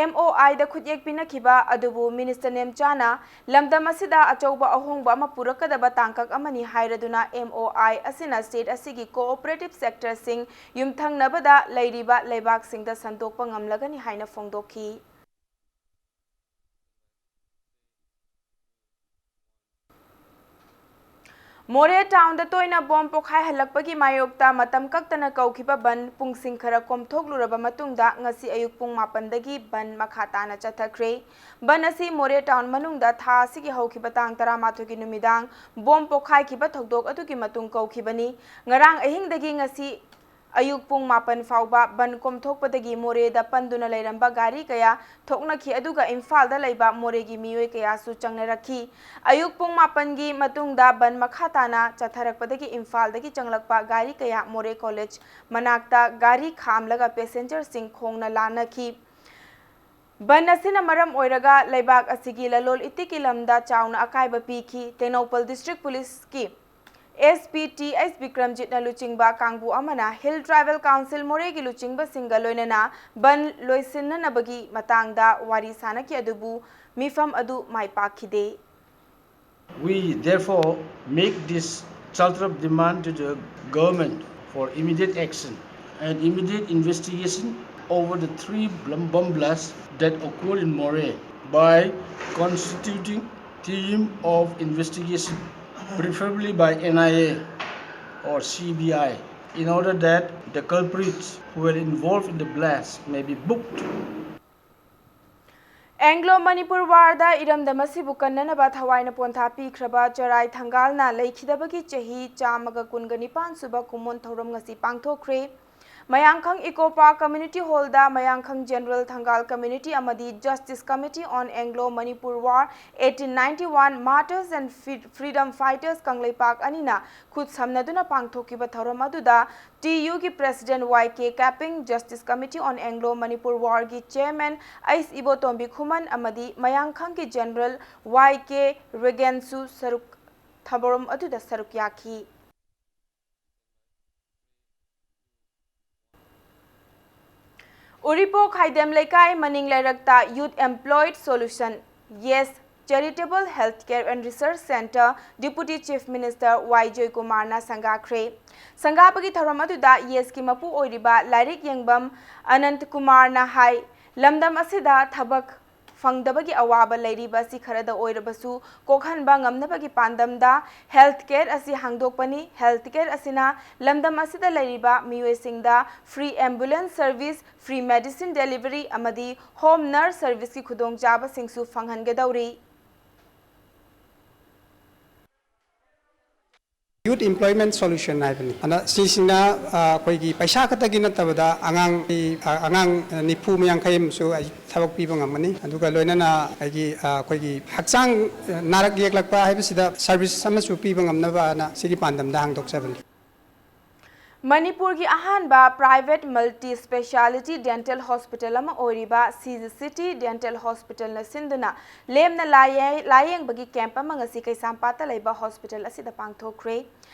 M O I ꯗ ꯈꯨꯠꯌꯦꯛ ꯄꯤꯅꯈꯤꯕ ꯑꯗꯨꯕꯨ minister ꯅꯦꯝꯆꯥꯅ ꯂꯝꯗꯝ ꯑꯁꯤꯗ ꯑꯆꯧꯕ ꯑꯍꯣꯡꯕ ꯑꯃ ꯄꯨꯔꯛꯀꯗꯕ ꯇꯥꯡꯀꯛ ꯑꯃꯅꯤ ꯍꯥꯏꯔꯗꯨꯅ, M O I ꯑꯁꯤꯅ state ꯑꯁꯤꯒꯤ cooperative sectorꯁꯤꯡ ꯌꯨꯝꯊꯪꯅꯕꯗ ꯂꯩꯔꯤꯕ ꯂꯩꯕꯥꯛꯁꯤꯡꯗ ꯁꯟꯗꯣꯛꯄ ꯉꯝꯂꯒꯅꯤ ꯍꯥꯏꯅ ꯐꯣꯡꯗꯣꯛꯈꯤ꯫ ꯃꯣꯔꯦ ꯇꯥꯎꯟꯗ ꯇꯣꯏꯅ ꯕꯣꯝ ꯄꯣꯈꯥꯏꯍꯜꯂꯛꯄꯒꯤ ꯃꯥꯌꯣꯛꯇ ꯃꯇꯝ ꯀꯛꯇꯅ ꯀꯧꯈꯤꯕ ꯕꯟ ꯄꯨꯡꯁꯤꯡ ꯈꯔ ꯀꯣꯝꯊꯣꯛꯂꯨꯔꯕ ꯃꯇꯨꯡꯗ ꯉꯁꯤ ꯑꯌꯨꯛ ꯄꯨꯡ ꯃꯥꯄꯟꯗꯒꯤ ꯕꯟ ꯃꯈꯥ ꯇꯥꯅ ꯆꯠꯊꯈ꯭ꯔꯦ꯫ ꯕꯟ ꯑꯁꯤ ꯃꯣꯔꯦ ꯇꯥꯎꯟ ꯃꯅꯨꯡꯗ ꯊꯥ ꯑꯁꯤꯒꯤ ꯍꯧꯈꯤꯕ ꯇꯥꯡ ꯇꯔꯥꯃꯥꯊꯣꯏꯒꯤ ꯅꯨꯃꯤꯗꯥꯡ ꯕꯣꯝ ꯄꯣꯈꯥꯏꯈꯤꯕ ꯊꯧꯗꯣꯛ ꯑꯗꯨꯒꯤ ꯃꯇꯨꯡ ꯀꯧꯈꯤꯕꯅꯤ꯫ ꯉꯔꯥꯡ ꯑꯍꯤꯡꯗꯒꯤ ꯉꯁꯤ ꯑꯌꯨꯛ ꯄꯨꯡ ꯃꯥꯄꯟ ꯐꯥꯎꯕ ꯕꯟ ꯀꯣꯝꯊꯣꯛꯄꯗꯒꯤ ꯃꯣꯔꯦꯗ ꯄꯟꯗꯨꯅ ꯂꯩꯔꯝꯕ ꯒꯥꯔꯤ ꯀꯌꯥ ꯊꯣꯛꯅꯈꯤ, ꯑꯗꯨꯒ ꯏꯝꯐꯥꯜꯗ ꯂꯩꯕ ꯃꯣꯔꯦꯒꯤ ꯃꯤꯑꯣꯏ ꯀꯌꯥꯁꯨ ꯆꯪꯅꯔꯛꯈꯤ꯫ ꯑꯌꯨꯛ ꯄꯨꯡ ꯃꯥꯄꯟꯒꯤ ꯃꯇꯨꯡꯗ ꯕꯟ ꯃꯈꯥ ꯇꯥꯅ ꯆꯠꯊꯔꯛꯄꯗꯒꯤ ꯏꯝꯐꯥꯜꯗꯒꯤ ꯆꯪꯂꯛꯄ ꯒꯥꯔꯤ ꯀꯌꯥ ꯃꯣꯔꯦ ꯀꯣꯂꯦꯖ ꯃꯅꯥꯛꯇ ꯒꯥꯔꯤ ꯈꯥꯝꯂꯒ passengerꯁꯤꯡ ꯈꯣꯡꯅ ꯂꯥꯟꯅꯈꯤ꯫ ꯕꯟ ꯑꯁꯤꯅ ꯃꯔꯝ ꯑꯣꯏꯔꯒ ꯂꯩꯕꯥꯛ ꯑꯁꯤꯒꯤ ꯂꯂꯣꯜ ꯏꯇꯤꯛꯀꯤ ꯂꯝꯗ ꯆꯥꯎꯅ ꯑꯀꯥꯏꯕ ꯄꯤꯈꯤ꯫ Tengnoupal district policeꯀꯤ S P T H ꯕꯤꯀ꯭ꯔꯝꯖꯤꯠꯅ ꯂꯨꯆꯤꯡꯕ ꯀꯥꯡꯕꯨ ꯑꯃꯅ Hill Tribal Council ꯃꯣꯔꯦꯒꯤ ꯂꯨꯆꯤꯡꯕꯁꯤꯡꯒ ꯂꯣꯏꯅꯅ ꯕꯟ ꯂꯣꯏꯁꯤꯟꯅꯅꯕꯒꯤ ꯃꯇꯥꯡꯗ ꯋꯥꯔꯤ ꯁꯥꯅꯈꯤ, ꯑꯗꯨꯕꯨ ꯃꯤꯐꯝ ꯑꯗꯨ ꯃꯥꯏ ꯄꯥꯛꯈꯤꯗꯦ꯫ We therefore make this charter of demand to the government for immediate action and immediate investigation over the three blum-, bomb blasts that occurred in Moreh by constituting team of investigation, preferably by N I A or C B I, in order that the culprits who were involved in the blast may be booked. Anglo Manipur War ꯗ ꯏꯔꯝꯗꯝ ꯑꯁꯤꯕꯨ ꯀꯟꯅꯅꯕ ꯊꯋꯥꯏꯅ ꯄꯣꯟꯊꯥ ꯄꯤꯈ꯭ꯔꯕ ꯆꯔꯥꯏ ꯊꯪꯒꯥꯜꯅ ꯂꯩꯈꯤꯗꯕꯒꯤ ꯆꯍꯤ ꯆꯥꯝꯃꯒ ꯀꯨꯟꯒ ꯅꯤꯄꯥꯟ ꯁꯨꯕ ꯀꯨꯝꯑꯣꯟ ꯊꯧꯔꯝ ꯉꯁꯤ ꯄꯥꯡꯊꯣꯛꯈ꯭ꯔꯦ꯫ ꯃꯌꯥꯡꯈꯪ ꯏꯀꯣ ꯄꯥꯔꯛ ꯀꯝꯃ꯭ꯌꯨꯅꯤꯇꯤ ꯍꯣꯜꯗ ꯃꯌꯥꯡꯈꯪ ꯖꯦꯅꯔꯦꯜ ꯊꯪꯒꯥꯜ ꯀꯝꯃ꯭ꯌꯨꯅꯤꯇꯤ ꯑꯃꯗꯤ Justice Committee on Anglo Manipur War eighteen ninety-one Martyrs and Freedom Fighters Kangleipak ꯑꯅꯤꯅ ꯈꯨꯠ ꯁꯝꯅꯗꯨꯅ ꯄꯥꯡꯊꯣꯛꯈꯤꯕ ꯊꯧꯔꯝ ꯑꯗꯨꯗ T U ꯒꯤ President Y K Kaping, Justice Committee on Anglo Manipur War ꯒꯤ Chairman ꯑꯩꯁ ꯏꯕꯣꯇꯣꯝꯕꯤ ꯈꯨꯃꯟ ꯑꯃꯗꯤ ꯃꯌꯥꯡꯈꯪꯒꯤ ꯖꯦꯅꯔꯦꯜ Y K Reagan ꯁꯨ ꯁꯔꯨꯛ ꯊꯧꯔꯝ ꯑꯗꯨꯗ ꯁꯔꯨꯛ ꯌꯥꯈꯤ꯫ ꯎꯔꯤꯄꯣꯛ ꯈꯥꯏꯗꯦꯝ ꯂꯩꯀꯥꯏ ꯃꯅꯤꯡ ꯂꯩꯔꯛꯇ Youth Employed Solution, YES Charitable Healthcare and Research Centre Deputy Chief Minister Y ꯖꯣꯏꯀꯨꯃꯥꯔꯅ ꯁꯪꯒꯥꯈ꯭ꯔꯦ꯫ ꯁꯪꯒꯥꯕꯒꯤ ꯊꯧꯔꯝ ꯑꯗꯨꯗ YES ꯀꯤ ꯃꯄꯨ ꯑꯣꯏꯔꯤꯕ ꯂꯥꯏꯔꯤꯛ ꯌꯦꯡꯕꯝ ꯑꯅꯟꯇ ꯀꯨꯃꯥꯔꯅ ꯍꯥꯏ, ꯂꯝꯗꯝ ꯑꯁꯤꯗ ꯊꯕꯛ ꯐꯪꯗꯕꯒꯤ ꯑꯋꯥꯕ ꯂꯩꯔꯤꯕ ꯑꯁꯤ ꯈꯔꯗ ꯑꯣꯏꯔꯕꯁꯨ ꯀꯣꯛꯍꯟꯕ ꯉꯝꯅꯕꯒꯤ ꯄꯥꯟꯗꯝꯗ health care ꯑꯁꯤ ꯍꯥꯡꯗꯣꯛꯄꯅꯤ꯫ Health care ꯑꯁꯤꯅ ꯂꯝꯗꯝ ꯑꯁꯤꯗ ꯂꯩꯔꯤꯕ ꯃꯤꯑꯣꯏꯁꯤꯡꯗ free ambulance service, free medicine delivery ꯑꯃꯗꯤ home nurse service ꯀꯤ ꯈꯨꯗꯣꯡꯆꯥꯕꯁꯤꯡꯁꯨ ꯐꯪꯍꯟꯒꯗꯧꯔꯤ꯫ Youth Employment Solution ꯍꯥꯏꯕꯅꯤ꯫ ꯑꯗ ꯁꯤꯁꯤꯅ, ꯑ, ꯑꯩꯈꯣꯏꯒꯤ ꯄꯩꯁꯥ ꯈꯛꯇꯒꯤ ꯅꯠꯇꯕꯗ ꯑꯉꯥꯡ, ꯑ, ꯑꯉꯥꯡ ꯅꯤꯐꯨ ꯌꯥꯡꯈꯩ ꯑꯃꯁꯨ ꯑꯩ ꯊꯕꯛ ꯄꯤꯕ ꯉꯝꯒꯅꯤ꯫ ꯑꯗꯨꯒ ꯂꯣꯏꯅꯅ ꯑꯩꯒꯤ, ꯑ, ꯑꯩꯈꯣꯏꯒꯤ ꯍꯛꯆꯥꯡ, ꯑ, ꯅꯥꯔꯛ ꯌꯦꯛꯂꯛꯄ ꯍꯥꯏꯕꯁꯤꯗ service ꯑꯃꯁꯨ ꯄꯤꯕ ꯉꯝꯅꯕꯅ ꯁꯤꯒꯤ ꯄꯥꯟꯗꯝꯗ ꯍꯥꯡꯗꯣꯛꯆꯕꯅꯤ꯫ ꯃꯅꯤꯄꯨꯔꯒꯤ ꯑꯍꯥꯟꯕ private multi speciality dental hospital ꯑꯃ ꯑꯣꯏꯔꯤꯕ CG City Dental Hospital ꯅ ꯁꯤꯟꯗꯨꯅ ꯂꯦꯝꯅ ꯂꯥꯌꯦ-, ꯂꯥꯌꯦꯡꯕꯒꯤ camp ꯑꯃ ꯉꯁꯤ ꯀꯩꯁꯥꯝꯄꯥꯠꯇ ꯂꯩꯕ hospital ꯑꯁꯤꯗ ꯄꯥꯡꯊꯣꯛꯈ꯭ꯔꯦ꯫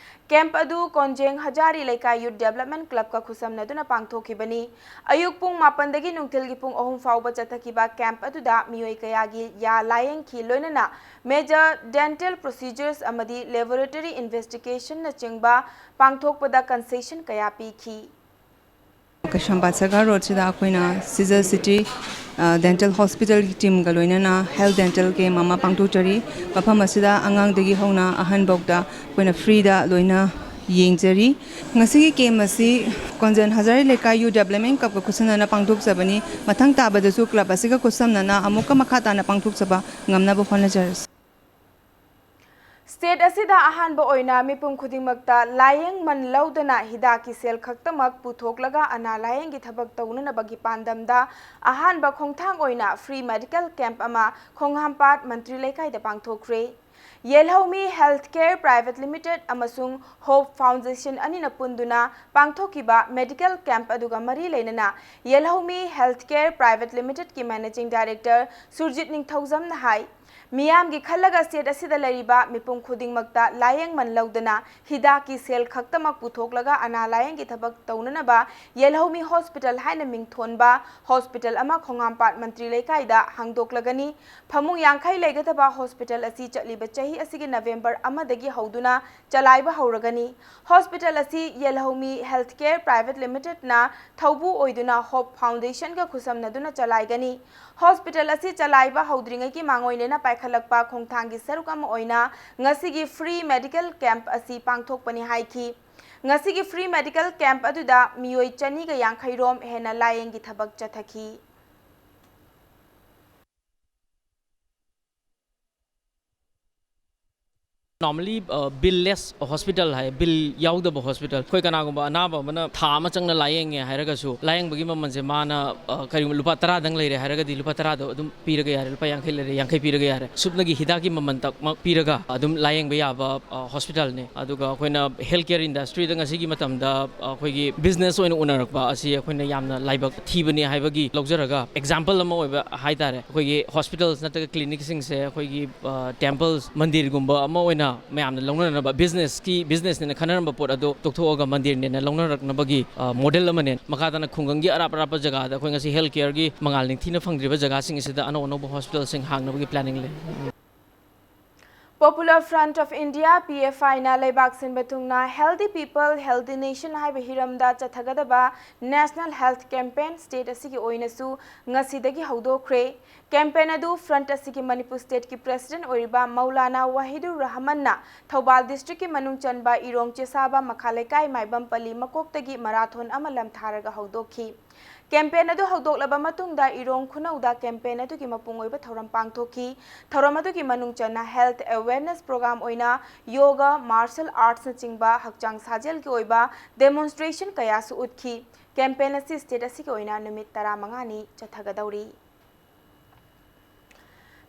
Camp ꯑꯗꯨ ꯀꯣꯟꯖꯦꯡ ꯍꯖꯥꯔꯤ ꯂꯩꯀꯥꯏ Youth Development Club ꯀ ꯈꯨꯠꯁꯝꯅꯗꯨꯅ ꯄꯥꯡꯊꯣꯛꯈꯤꯕꯅꯤ꯫ ꯑꯌꯨꯛ ꯄꯨꯡ ꯃꯥꯄꯟꯗꯒꯤ ꯅꯨꯡꯊꯤꯜꯒꯤ ꯄꯨꯡ ꯑꯍꯨꯝ ꯐꯥꯎꯕ ꯆꯠꯊꯈꯤꯕ camp ꯑꯗꯨꯗ ꯃꯤꯑꯣꯏ ꯀꯌꯥꯒꯤ ꯌꯥ ꯂꯥꯌꯦꯡꯈꯤ, ꯂꯣꯏꯅꯅ major dental procedures ꯑꯃꯗꯤ laboratory investigation ꯅꯆꯤꯡꯕ ꯄꯥꯡꯊꯣꯛꯄꯗ concession ꯀꯌꯥ ꯄꯤꯈꯤ꯫ ꯀꯩꯁꯥꯝꯄꯥꯠ ꯁꯔꯀꯥꯔ ꯔꯣꯗꯁꯤꯗ ꯑꯩꯈꯣꯏꯅ CG City, ꯑ, Dental Hospital ꯒꯤ team ꯒ ꯂꯣꯏꯅꯅ health dental camp ꯑꯃ ꯄꯥꯡꯊꯣꯛꯆꯔꯤ꯫ ꯃꯐꯝ ꯑꯁꯤꯗ ꯑꯉꯥꯡꯗꯒꯤ ꯍꯧꯅ ꯑꯍꯟ ꯐꯥꯎꯗ ꯑꯩꯈꯣꯏꯅ free ꯗ ꯂꯣꯏꯅ ꯌꯦꯡꯖꯔꯤ꯫ ꯉꯁꯤꯒꯤ camp ꯑꯁꯤ ꯀꯣꯟꯖꯦꯡ ꯍꯖꯥꯔꯤ ꯂꯩꯀꯥꯏ Youth Development Club ꯀ ꯈꯨꯠꯁꯝꯅꯅ ꯄꯥꯡꯊꯣꯛꯆꯕꯅꯤ꯫ ꯃꯊꯪ ꯇꯥꯕꯗꯁꯨ club ꯑꯁꯤꯒ ꯈꯨꯠꯁꯝꯅꯅ ꯑꯃꯨꯛꯀ ꯃꯈꯥ ꯇꯥꯅ ꯄꯥꯡꯊꯣꯛꯆꯕ ꯉꯝꯅꯕ ꯍꯣꯠꯅꯖꯔꯁꯤ꯫ ꯁ꯭ꯇꯦꯠ ꯑꯁꯤꯗ ꯑꯍꯥꯟꯕ ꯑꯣꯏꯅ ꯃꯤꯄꯨꯝ ꯈꯨꯗꯤꯡꯃꯛꯇ ꯂꯥꯌꯦꯡꯃꯟ ꯂꯧꯗꯅ ꯍꯤꯗꯥꯛꯀꯤ ꯁꯦꯜ ꯈꯛꯇꯃꯛ ꯄꯨꯊꯣꯛꯂꯒ ꯑꯅꯥ ꯂꯥꯌꯦꯡꯒꯤ ꯊꯕꯛ ꯇꯧꯅꯅꯕꯒꯤ ꯄꯥꯟꯗꯝꯗ ꯑꯍꯥꯟꯕ ꯈꯣꯡꯊꯥꯡ ꯑꯣꯏꯅ free medical camp ꯑꯃ ꯈꯣꯡꯍꯥꯝꯄꯥꯠ ꯃꯟꯇ꯭ꯔꯤ ꯂꯩꯀꯥꯏꯗ ꯄꯥꯡꯊꯣꯛꯈ꯭ꯔꯦ꯫ ꯌꯦꯜꯍꯧꯃꯤ Health Care Private Limited ꯑꯃꯁꯨꯡ Hope Foundation ꯑꯅꯤꯅ ꯄꯨꯟꯗꯨꯅ ꯄꯥꯡꯊꯣꯛꯈꯤꯕ medical camp ꯑꯗꯨꯒ ꯃꯔꯤ ꯂꯩꯅꯅ ꯌꯦꯜꯍꯧꯃꯤ Health Care Private Limited ꯀꯤ Managing Director ꯁꯨꯔꯖꯤꯠ ꯅꯤꯡꯊꯧꯖꯝꯅ ꯍꯥꯏ, ꯃꯤꯌꯥꯝꯒꯤ ꯈꯜꯂꯒ ꯁ꯭ꯇꯦꯠ ꯑꯁꯤꯗ ꯂꯩꯔꯤꯕ ꯃꯤꯄꯨꯝ ꯈꯨꯗꯤꯡꯃꯛꯇ ꯂꯥꯌꯦꯡꯃꯟ ꯂꯧꯗꯅ ꯍꯤꯗꯥꯛꯀꯤ ꯁꯦꯜ ꯈꯛꯇꯃꯛ ꯄꯨꯊꯣꯛꯂꯒ ꯑꯅꯥ ꯂꯥꯌꯦꯡꯒꯤ ꯊꯕꯛ ꯇꯧꯅꯅꯕ ꯌꯦꯜꯍꯧꯃꯤ ꯍꯣꯁꯄꯤꯇꯥꯜ ꯍꯥꯏꯅ ꯃꯤꯡꯊꯣꯟꯕ ꯍꯣꯁꯄꯤꯇꯥꯜ ꯑꯃ ꯈꯣꯡꯍꯥꯝꯄꯥꯠ ꯃꯟꯇ꯭ꯔꯤ ꯂꯩꯀꯥꯏꯗ ꯍꯥꯡꯗꯣꯛꯂꯒꯅꯤ꯫ ꯐꯃꯨꯡ ꯌꯥꯡꯈꯩ ꯂꯩꯒꯗꯕ ꯍꯣꯁꯄꯤꯇꯥꯜ ꯑꯁꯤ ꯆꯠꯂꯤꯕ ꯆꯍꯤ ꯑꯁꯤꯒꯤ ꯅꯕꯦꯝꯕꯔ ꯑꯃꯗꯒꯤ ꯍꯧꯗꯨꯅ ꯆꯂꯥꯏꯕ ꯍꯧꯔꯒꯅꯤ꯫ ꯍꯣꯁꯄꯤꯇꯥꯜ ꯑꯁꯤ ꯌꯦꯜꯍꯧꯃꯤ Health Care Private Limited ꯅ ꯊꯧꯕꯨ ꯑꯣꯏꯗꯨꯅ Hope Foundation ꯒ ꯈꯨꯠꯁꯝꯅꯗꯨꯅ ꯆꯂꯥꯏꯒꯅꯤ꯫ ꯍꯣꯁꯄꯤꯇꯥꯜ ꯑꯁꯤ ꯆꯂꯥꯏꯕ ꯍꯧꯗ꯭ꯔꯤꯉꯩꯒꯤ ꯃꯥꯡꯑꯣꯏꯅꯅ ꯄꯥꯏꯈꯠꯂꯛꯄ ꯈꯣꯡꯊꯥꯡꯒꯤ ꯁꯔꯨꯛ ꯑꯃ ꯑꯣꯏꯅ ꯉꯁꯤꯒꯤ free medical camp ꯑꯁꯤ ꯄꯥꯡꯊꯣꯛꯄꯅꯤ ꯍꯥꯏꯈꯤ꯫ ꯉꯁꯤꯒꯤ free medical camp ꯑꯗꯨꯗ ꯃꯤꯑꯣꯏ ꯆꯅꯤꯒ ꯌꯥꯡꯈꯩ ꯔꯣꯝ ꯍꯦꯟꯅ ꯂꯥꯌꯦꯡꯒꯤ ꯊꯕꯛ ꯆꯠꯊꯈꯤ꯫ Normally, uh, bill less hospital ꯍꯥꯏ, ꯕꯤꯜ ꯌꯥꯎꯗꯕ ꯍꯣꯁꯄꯤꯇꯥꯜ꯫ ꯑꯩꯈꯣꯏ ꯀꯅꯥꯒꯨꯝꯕ ꯑꯅꯥꯕ ꯑꯃꯅ ꯊꯥ ꯑꯃ ꯆꯪꯅ ꯂꯥꯌꯦꯡꯉꯦ ꯍꯥꯏꯔꯒꯁꯨ, ꯂꯥꯌꯦꯡꯕꯒꯤ ꯃꯃꯜꯁꯦ ꯃꯥꯅ, ꯑ, ꯀꯔꯤꯒꯨꯝꯕ ꯂꯨꯄꯥ ꯇꯔꯥꯗꯪ ꯂꯩꯔꯦ ꯍꯥꯏꯔꯒꯗꯤ, ꯂꯨꯄꯥ ꯇꯔꯥꯗꯣ ꯑꯗꯨꯝ ꯄꯤꯔꯒ ꯌꯥꯔꯦ, ꯂꯨꯄꯥ ꯌꯥꯡꯈꯩ ꯂꯩꯔꯦ, ꯌꯥꯡꯈꯩ ꯄꯤꯔꯒ ꯌꯥꯔꯦ꯫ ꯁꯨꯞꯅꯒꯤ ꯍꯤꯗꯥꯛꯀꯤ ꯃꯃꯜ ꯇꯛꯃꯛ ꯄꯤꯔꯒ ꯑꯗꯨꯝ ꯂꯥꯌꯦꯡꯕ ꯌꯥꯕ, ꯑ, ꯍꯣꯁꯄꯤꯇꯥꯜꯅꯤ꯫ ꯑꯗꯨꯒ ꯑꯩꯈꯣꯏꯅ health care industry ꯗ ꯉꯁꯤꯒꯤ ꯃꯇꯝꯗ, ꯑ, ꯑꯩꯈꯣꯏꯒꯤ business ꯑꯣꯏꯅ ꯎꯅꯔꯛꯄ ꯑꯁꯤ ꯑꯩꯈꯣꯏꯅ ꯌꯥꯝꯅ ꯂꯥꯏꯕꯛ ꯊꯤꯕꯅꯤ ꯍꯥꯏꯕꯒꯤ ꯂꯧꯖꯔꯒ, example ꯑꯃ ꯑꯣꯏꯕ ꯍꯥꯏꯇꯥꯔꯦ, ꯑꯩꯈꯣꯏꯒꯤ hospitals ꯅꯠꯇ꯭ꯔꯒ clinic ꯁꯤꯡꯁꯦ ꯑꯩꯈꯣꯏꯒꯤ, ꯑ, temples, ꯃꯟꯗꯤꯔꯒꯨꯝꯕ ꯑꯃ ꯑꯣꯏꯅ ꯃꯌꯥꯝꯅ ꯂꯧꯅꯅꯕ, business ꯀꯤ, business ꯅꯦꯅ ꯈꯟꯅꯔꯝꯕ ꯄꯣꯠ ꯑꯗꯣ ꯇꯣꯛꯊꯣꯛꯑꯒ ꯃꯟꯗꯤꯔꯅꯦꯅ ꯂꯧꯅꯔꯛꯅꯕꯒꯤ, ꯑ, model ꯑꯃꯅꯦ꯫ ꯃꯈꯥ ꯇꯥꯅ ꯈꯨꯡꯒꯪꯒꯤ ꯑꯔꯥꯞ ꯑꯔꯥꯞꯄ ꯖꯒꯥꯗ ꯑꯩꯈꯣꯏ ꯉꯁꯤ health care ꯒꯤ ꯃꯉꯥꯜ ꯅꯤꯡꯊꯤꯅ ꯐꯪꯗ꯭ꯔꯤꯕ ꯖꯒꯥꯁꯤꯡ ꯑꯁꯤꯗ ꯑꯅꯧ ꯑꯅꯧꯕ hospital ꯁꯤꯡ ꯍꯥꯡꯅꯕꯒꯤ planning ꯂꯩ꯫ Popular Front of India, P F I ꯅ ꯂꯩꯕꯥꯛ ꯁꯤꯟꯕ ꯊꯨꯡꯅ Healthy People, Healthy Nation ꯍꯥꯏꯕ ꯍꯤꯔꯝꯗ ꯆꯠꯊꯒꯗꯕ National Health Campaign ꯁ꯭ꯇꯦꯠ ꯑꯁꯤꯒꯤ ꯑꯣꯏꯅꯁꯨ ꯉꯁꯤꯗꯒꯤ ꯍꯧꯗꯣꯛꯈ꯭ꯔꯦ꯫ Campaign ꯑꯗꯨ front ꯑꯁꯤꯒꯤ ꯃꯅꯤꯄꯨꯔ ꯁ꯭ꯇꯦꯠꯀꯤ president ꯑꯣꯏꯔꯤꯕ ꯃꯧꯂꯥꯅꯥ ꯋꯥꯍꯤꯗꯨꯔ ꯔꯍꯃꯟꯅ ꯊꯧꯕꯥꯜ district ꯀꯤ ꯃꯅꯨꯡ ꯆꯟꯕ ꯏꯔꯣꯡ ꯆꯦꯁꯥꯕ, ꯃꯈꯥ ꯂꯩꯀꯥꯏ, ꯃꯥꯏꯕꯝ ꯄꯜꯂꯤ ꯃꯀꯣꯛꯇꯒꯤ marathon ꯑꯃ ꯂꯝꯊꯥꯔꯒ ꯍꯧꯗꯣꯛꯈꯤ꯫ ꯀꯦꯝꯄꯦꯟ ꯑꯗꯨ ꯍꯧꯗꯣꯛꯂꯕ ꯃꯇꯨꯡꯗ ꯏꯔꯣꯡ ꯈꯨꯅꯧꯗ ꯀꯦꯝꯄꯦꯟ ꯑꯗꯨꯒꯤ ꯃꯄꯨꯡ ꯑꯣꯏꯕ ꯊꯧꯔꯝ ꯄꯥꯡꯊꯣꯛꯈꯤ꯫ ꯊꯧꯔꯝ ꯑꯗꯨꯒꯤ ꯃꯅꯨꯡ ꯆꯟꯅ health awareness program ꯑꯣꯏꯅ ꯌꯣꯒ, martial artsꯅꯆꯤꯡꯕ ꯍꯛꯆꯥꯡ ꯁꯥꯖꯦꯜꯒꯤ ꯑꯣꯏꯕ demonstration ꯀꯌꯥꯁꯨ ꯎꯠꯈꯤ꯫ ꯀꯦꯝꯄꯦꯟ ꯑꯁꯤ state ꯑꯁꯤꯒꯤ ꯑꯣꯏꯅ ꯅꯨꯃꯤꯠ ꯇꯔꯥꯃꯉꯥꯅꯤ ꯆꯠꯊꯒꯗꯧꯔꯤ꯫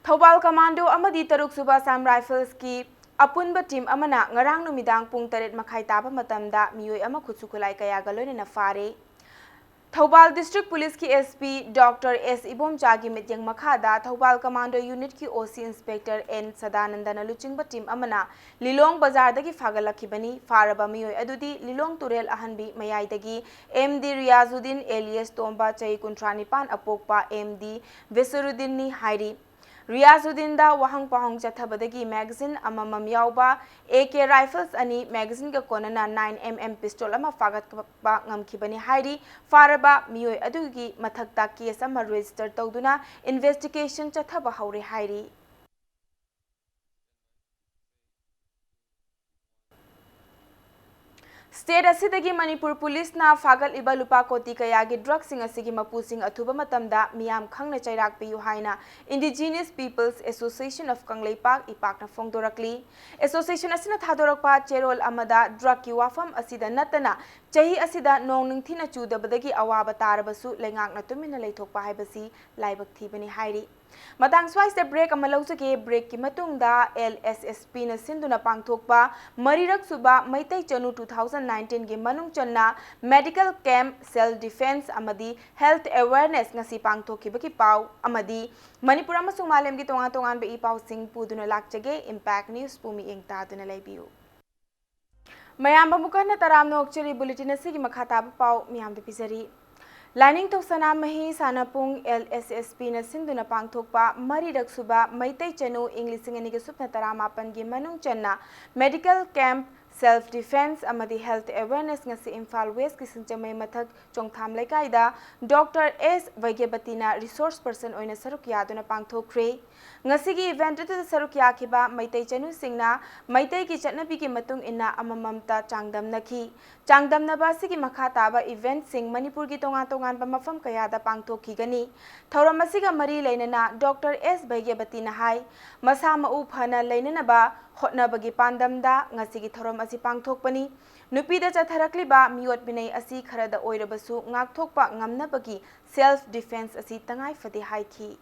ꯊꯧꯕꯥꯜ ꯀꯃꯥꯟꯗꯣ ꯑꯃꯗꯤ ꯇꯔꯨꯛ ꯁꯨꯕ ꯑꯁꯥꯝ ꯔꯥꯏꯐꯜꯁꯀꯤ ꯑꯄꯨꯟꯕ ꯇꯤꯝ ꯑꯃꯅ ꯉꯔꯥꯡ ꯅꯨꯃꯤꯗꯥꯡ ꯄꯨꯡ ꯇꯔꯦꯠ ꯃꯈꯥꯏ ꯇꯥꯕ ꯃꯇꯝꯗ ꯃꯤꯑꯣꯏ ꯑꯃ ꯈꯨꯠꯁꯨ ꯈꯨꯠꯂꯥꯏ ꯀꯌꯥꯒ ꯂꯣꯏꯅꯅ ꯐꯥꯔꯦ꯫ ꯊꯧꯕꯥꯜ ꯗꯤꯁꯇ꯭ꯔꯤꯛ ꯄꯨꯂꯤꯁꯀꯤ S P Doctor S ꯏꯕꯣꯝꯆꯥꯒꯤ ꯃꯤꯠꯌꯦꯡ ꯃꯈꯥꯗ ꯊꯧꯕꯥꯜ ꯀꯃꯥꯟꯗꯣ ꯌꯨꯅꯤꯠꯀꯤ O C Inspector N ꯁꯗꯥꯅꯟꯗꯅ ꯂꯨꯆꯤꯡꯕ ꯇꯤꯝ ꯑꯃꯅ ꯂꯤꯂꯣꯡ ꯕꯖꯥꯔꯗꯒꯤ ꯐꯥꯒꯠꯂꯛꯈꯤꯕꯅꯤ꯫ ꯐꯥꯔꯕ ꯃꯤꯑꯣꯏ ꯑꯗꯨꯗꯤ ꯂꯤꯂꯣꯡ ꯇꯨꯔꯦꯜ ꯑꯍꯟꯕꯤ ꯃꯌꯥꯏꯗꯒꯤ M D ꯔꯤꯌꯥꯖꯨꯗꯤꯟ alias ꯇꯣꯝꯕ, ꯆꯍꯤ ꯀꯨꯟꯊ꯭ꯔꯥ ꯅꯤꯄꯥꯟ, ꯑꯄꯣꯛꯄ M D ꯕꯤꯁꯔꯨꯗꯤꯟꯅꯤ ꯍꯥꯏꯔꯤ꯫ ꯔꯤꯌꯥꯖꯨꯗꯤꯟꯗ ꯋꯥꯍꯪ ꯄꯥꯎꯍꯪ ꯆꯠꯊꯕꯗꯒꯤ magazine ꯑꯃꯃꯝ ꯌꯥꯎꯕ A K rifles ꯑꯅꯤ, magazineꯒ ꯀꯣꯟꯅꯅ nine M M pistol ꯑꯃ ꯐꯥꯒꯠꯄ ꯉꯝꯈꯤꯕꯅꯤ ꯍꯥꯏꯔꯤ꯫ ꯐꯥꯔꯕ ꯃꯤꯑꯣꯏ ꯑꯗꯨꯒꯤ ꯃꯊꯛꯇ case ꯑꯃ register ꯇꯧꯗꯨꯅ investigation ꯆꯠꯊꯕ ꯍꯧꯔꯦ ꯍꯥꯏꯔꯤ꯫ State ꯑꯁꯤꯗꯒꯤ ꯃꯅꯤꯄꯨꯔ ꯄꯨꯂꯤꯁꯅ ꯐꯥꯒꯠꯂꯤꯕ ꯂꯨꯄꯥ ꯀꯣꯇꯤ ꯀꯌꯥꯒꯤ drugꯁꯤꯡ ꯑꯁꯤꯒꯤ ꯃꯄꯨꯁꯤꯡ ꯑꯊꯨꯕ ꯃꯇꯝꯗ ꯃꯤꯌꯥꯝ ꯈꯪꯅ ꯆꯩꯔꯥꯛ ꯄꯤꯌꯨ ꯍꯥꯏꯅ Indigenous People's Association of Kangleipak, ꯏꯄꯥꯛꯅ ꯐꯣꯡꯗꯣꯔꯛꯂꯤ꯫ Association ꯑꯁꯤꯅ ꯊꯥꯗꯣꯔꯛꯄ ꯆꯦꯔꯣꯜ ꯑꯃꯗ drugꯀꯤ ꯋꯥꯐꯝ ꯑꯁꯤꯗ ꯅꯠꯇꯅ ꯆꯍꯤ ꯑꯁꯤꯗ ꯅꯣꯡ ꯅꯤꯡꯊꯤꯅ ꯆꯨꯗꯕꯗꯒꯤ ꯑꯋꯥꯕ ꯇꯥꯔꯕꯁꯨ ꯂꯩꯉꯥꯛꯅ ꯇꯨꯃꯤꯟꯅ ꯂꯩꯊꯣꯛꯄ ꯍꯥꯏꯕꯁꯤ ꯂꯥꯏꯕꯛ ꯊꯤꯕꯅꯤ ꯍꯥꯏꯔꯤ꯫ ꯃꯇꯥꯡ ꯁ꯭ꯋꯥꯏꯁꯤꯗ break ꯑꯃ ꯂꯧꯖꯒꯦ꯫ Breakꯀꯤ ꯃꯇꯨꯡꯗ L S S Pꯅ ꯁꯤꯟꯗꯨꯅ ꯄꯥꯡꯊꯣꯛꯄ ꯃꯔꯤꯔꯛ ꯁꯨꯕ ꯃꯩꯇꯩ ꯆꯅꯨ two thousand nineteenꯒꯤ ꯃꯅꯨꯡ ꯆꯟꯅ medical camp, self defence ꯑꯃꯗꯤ health awareness ꯉꯁꯤ ꯄꯥꯡꯊꯣꯛꯈꯤꯕꯒꯤ ꯄꯥꯎ ꯑꯃꯗꯤ ꯃꯅꯤꯄꯨꯔ ꯑꯃꯁꯨꯡ ꯃꯥꯂꯦꯝꯒꯤ ꯇꯣꯉꯥꯟ ꯇꯣꯉꯥꯟꯕ ꯏ ꯄꯥꯎꯁꯤꯡ ꯄꯨꯗꯨꯅ ꯂꯥꯛꯆꯒꯦ꯫ Impact Newsꯄꯨ ꯃꯤꯠꯌꯦꯡ ꯇꯥꯗꯨꯅ ꯂꯩꯕꯤꯌꯨ꯫ ꯃꯌꯥꯝꯕꯨ ꯑꯃꯨꯛ ꯍꯟꯅ ꯇꯔꯥꯝꯅ ꯑꯣꯛꯆꯔꯤ꯫ Bulletin ꯑꯁꯤꯒꯤ ꯃꯈꯥ ꯇꯥꯕ ꯄꯥꯎ ꯃꯤꯌꯥꯝꯗ ꯄꯤꯖꯔꯤ꯫ ꯂꯥꯏꯅꯤꯡꯊꯧ ꯁꯅꯥꯃꯍꯤ ꯁꯥꯟꯅꯄꯨꯡ L S S Pꯅ ꯁꯤꯟꯗꯨꯅ ꯄꯥꯡꯊꯣꯛꯄ ꯃꯔꯤꯔꯛ ꯁꯨꯕ ꯃꯩꯇꯩ ꯆꯅꯨ ꯏꯪ ꯂꯤꯁꯤꯡ ꯑꯅꯤꯒ ꯁꯨꯞꯅ ꯇꯔꯥꯃꯥꯄꯟꯒꯤ ꯃꯅꯨꯡ ꯆꯟꯅ medical camp, Self Defense ꯑꯃꯗꯤ Health Awareness ꯉꯁꯤ ꯏꯝꯐꯥꯜ ꯋꯦꯁꯀꯤ ꯁꯤꯡꯖꯃꯩ ꯃꯊꯛ ꯆꯣꯡꯊꯥꯝ ꯂꯩꯀꯥꯏꯗ ꯗꯣꯛꯇꯔ ꯑꯦꯁ ꯚꯩꯒ꯭ꯌꯕꯇꯤꯅ resource person ꯑꯣꯏꯅ ꯁꯔꯨꯛ ꯌꯥꯗꯨꯅ ꯄꯥꯡꯊꯣꯛꯈ꯭ꯔꯦ꯫ ꯉꯁꯤꯒꯤ event ꯑꯗꯨꯗ ꯁꯔꯨꯛ ꯌꯥꯈꯤꯕ ꯃꯩꯇꯩ ꯆꯅꯨꯁꯤꯡꯅ ꯃꯩꯇꯩꯒꯤ ꯆꯠꯅꯕꯤꯒꯤ ꯃꯇꯨꯡ ꯏꯟꯅ ꯑꯃꯃꯝꯇ ꯆꯥꯡꯗꯝꯅꯈꯤ꯫ ꯆꯥꯡꯗꯝꯅꯕ ꯑꯁꯤꯒꯤ ꯃꯈꯥ ꯇꯥꯕ eventꯁꯤꯡ ꯃꯅꯤꯄꯨꯔꯒꯤ ꯇꯣꯉꯥꯟ ꯇꯣꯉꯥꯟꯕ ꯃꯐꯝ ꯀꯌꯥꯗ ꯄꯥꯡꯊꯣꯛꯈꯤꯒꯅꯤ꯫ ꯊꯧꯔꯝ ꯑꯁꯤꯒ ꯃꯔꯤ ꯂꯩꯅꯅ ꯗꯣꯛꯇꯔ ꯑꯦꯁ ꯚꯩꯒ꯭ꯌꯕꯇꯤꯅ ꯍꯥꯏ, ꯃꯁꯥ ꯃꯎ ꯐꯅ ꯂꯩꯅꯅꯕ ꯍꯣꯠꯅꯕꯒꯤ ꯄꯥꯟꯗꯝꯗ ꯉꯁꯤꯒꯤ ꯊꯧꯔꯝ ꯑꯁꯤ ꯄꯥꯡꯊꯣꯛꯄꯅꯤ꯫ ꯅꯨꯄꯤꯗ ꯆꯠꯊꯔꯛꯂꯤꯕ ꯃꯤꯑꯣꯠ ꯃꯤꯅꯩ ꯑꯁꯤ ꯈꯔꯗ ꯑꯣꯏꯔꯕꯁꯨ ꯉꯥꯛꯊꯣꯛꯄ ꯉꯝꯅꯕꯒꯤ self defense ꯑꯁꯤ ꯇꯉꯥꯏ ꯐꯗꯦ ꯍꯥꯏꯈꯤ꯫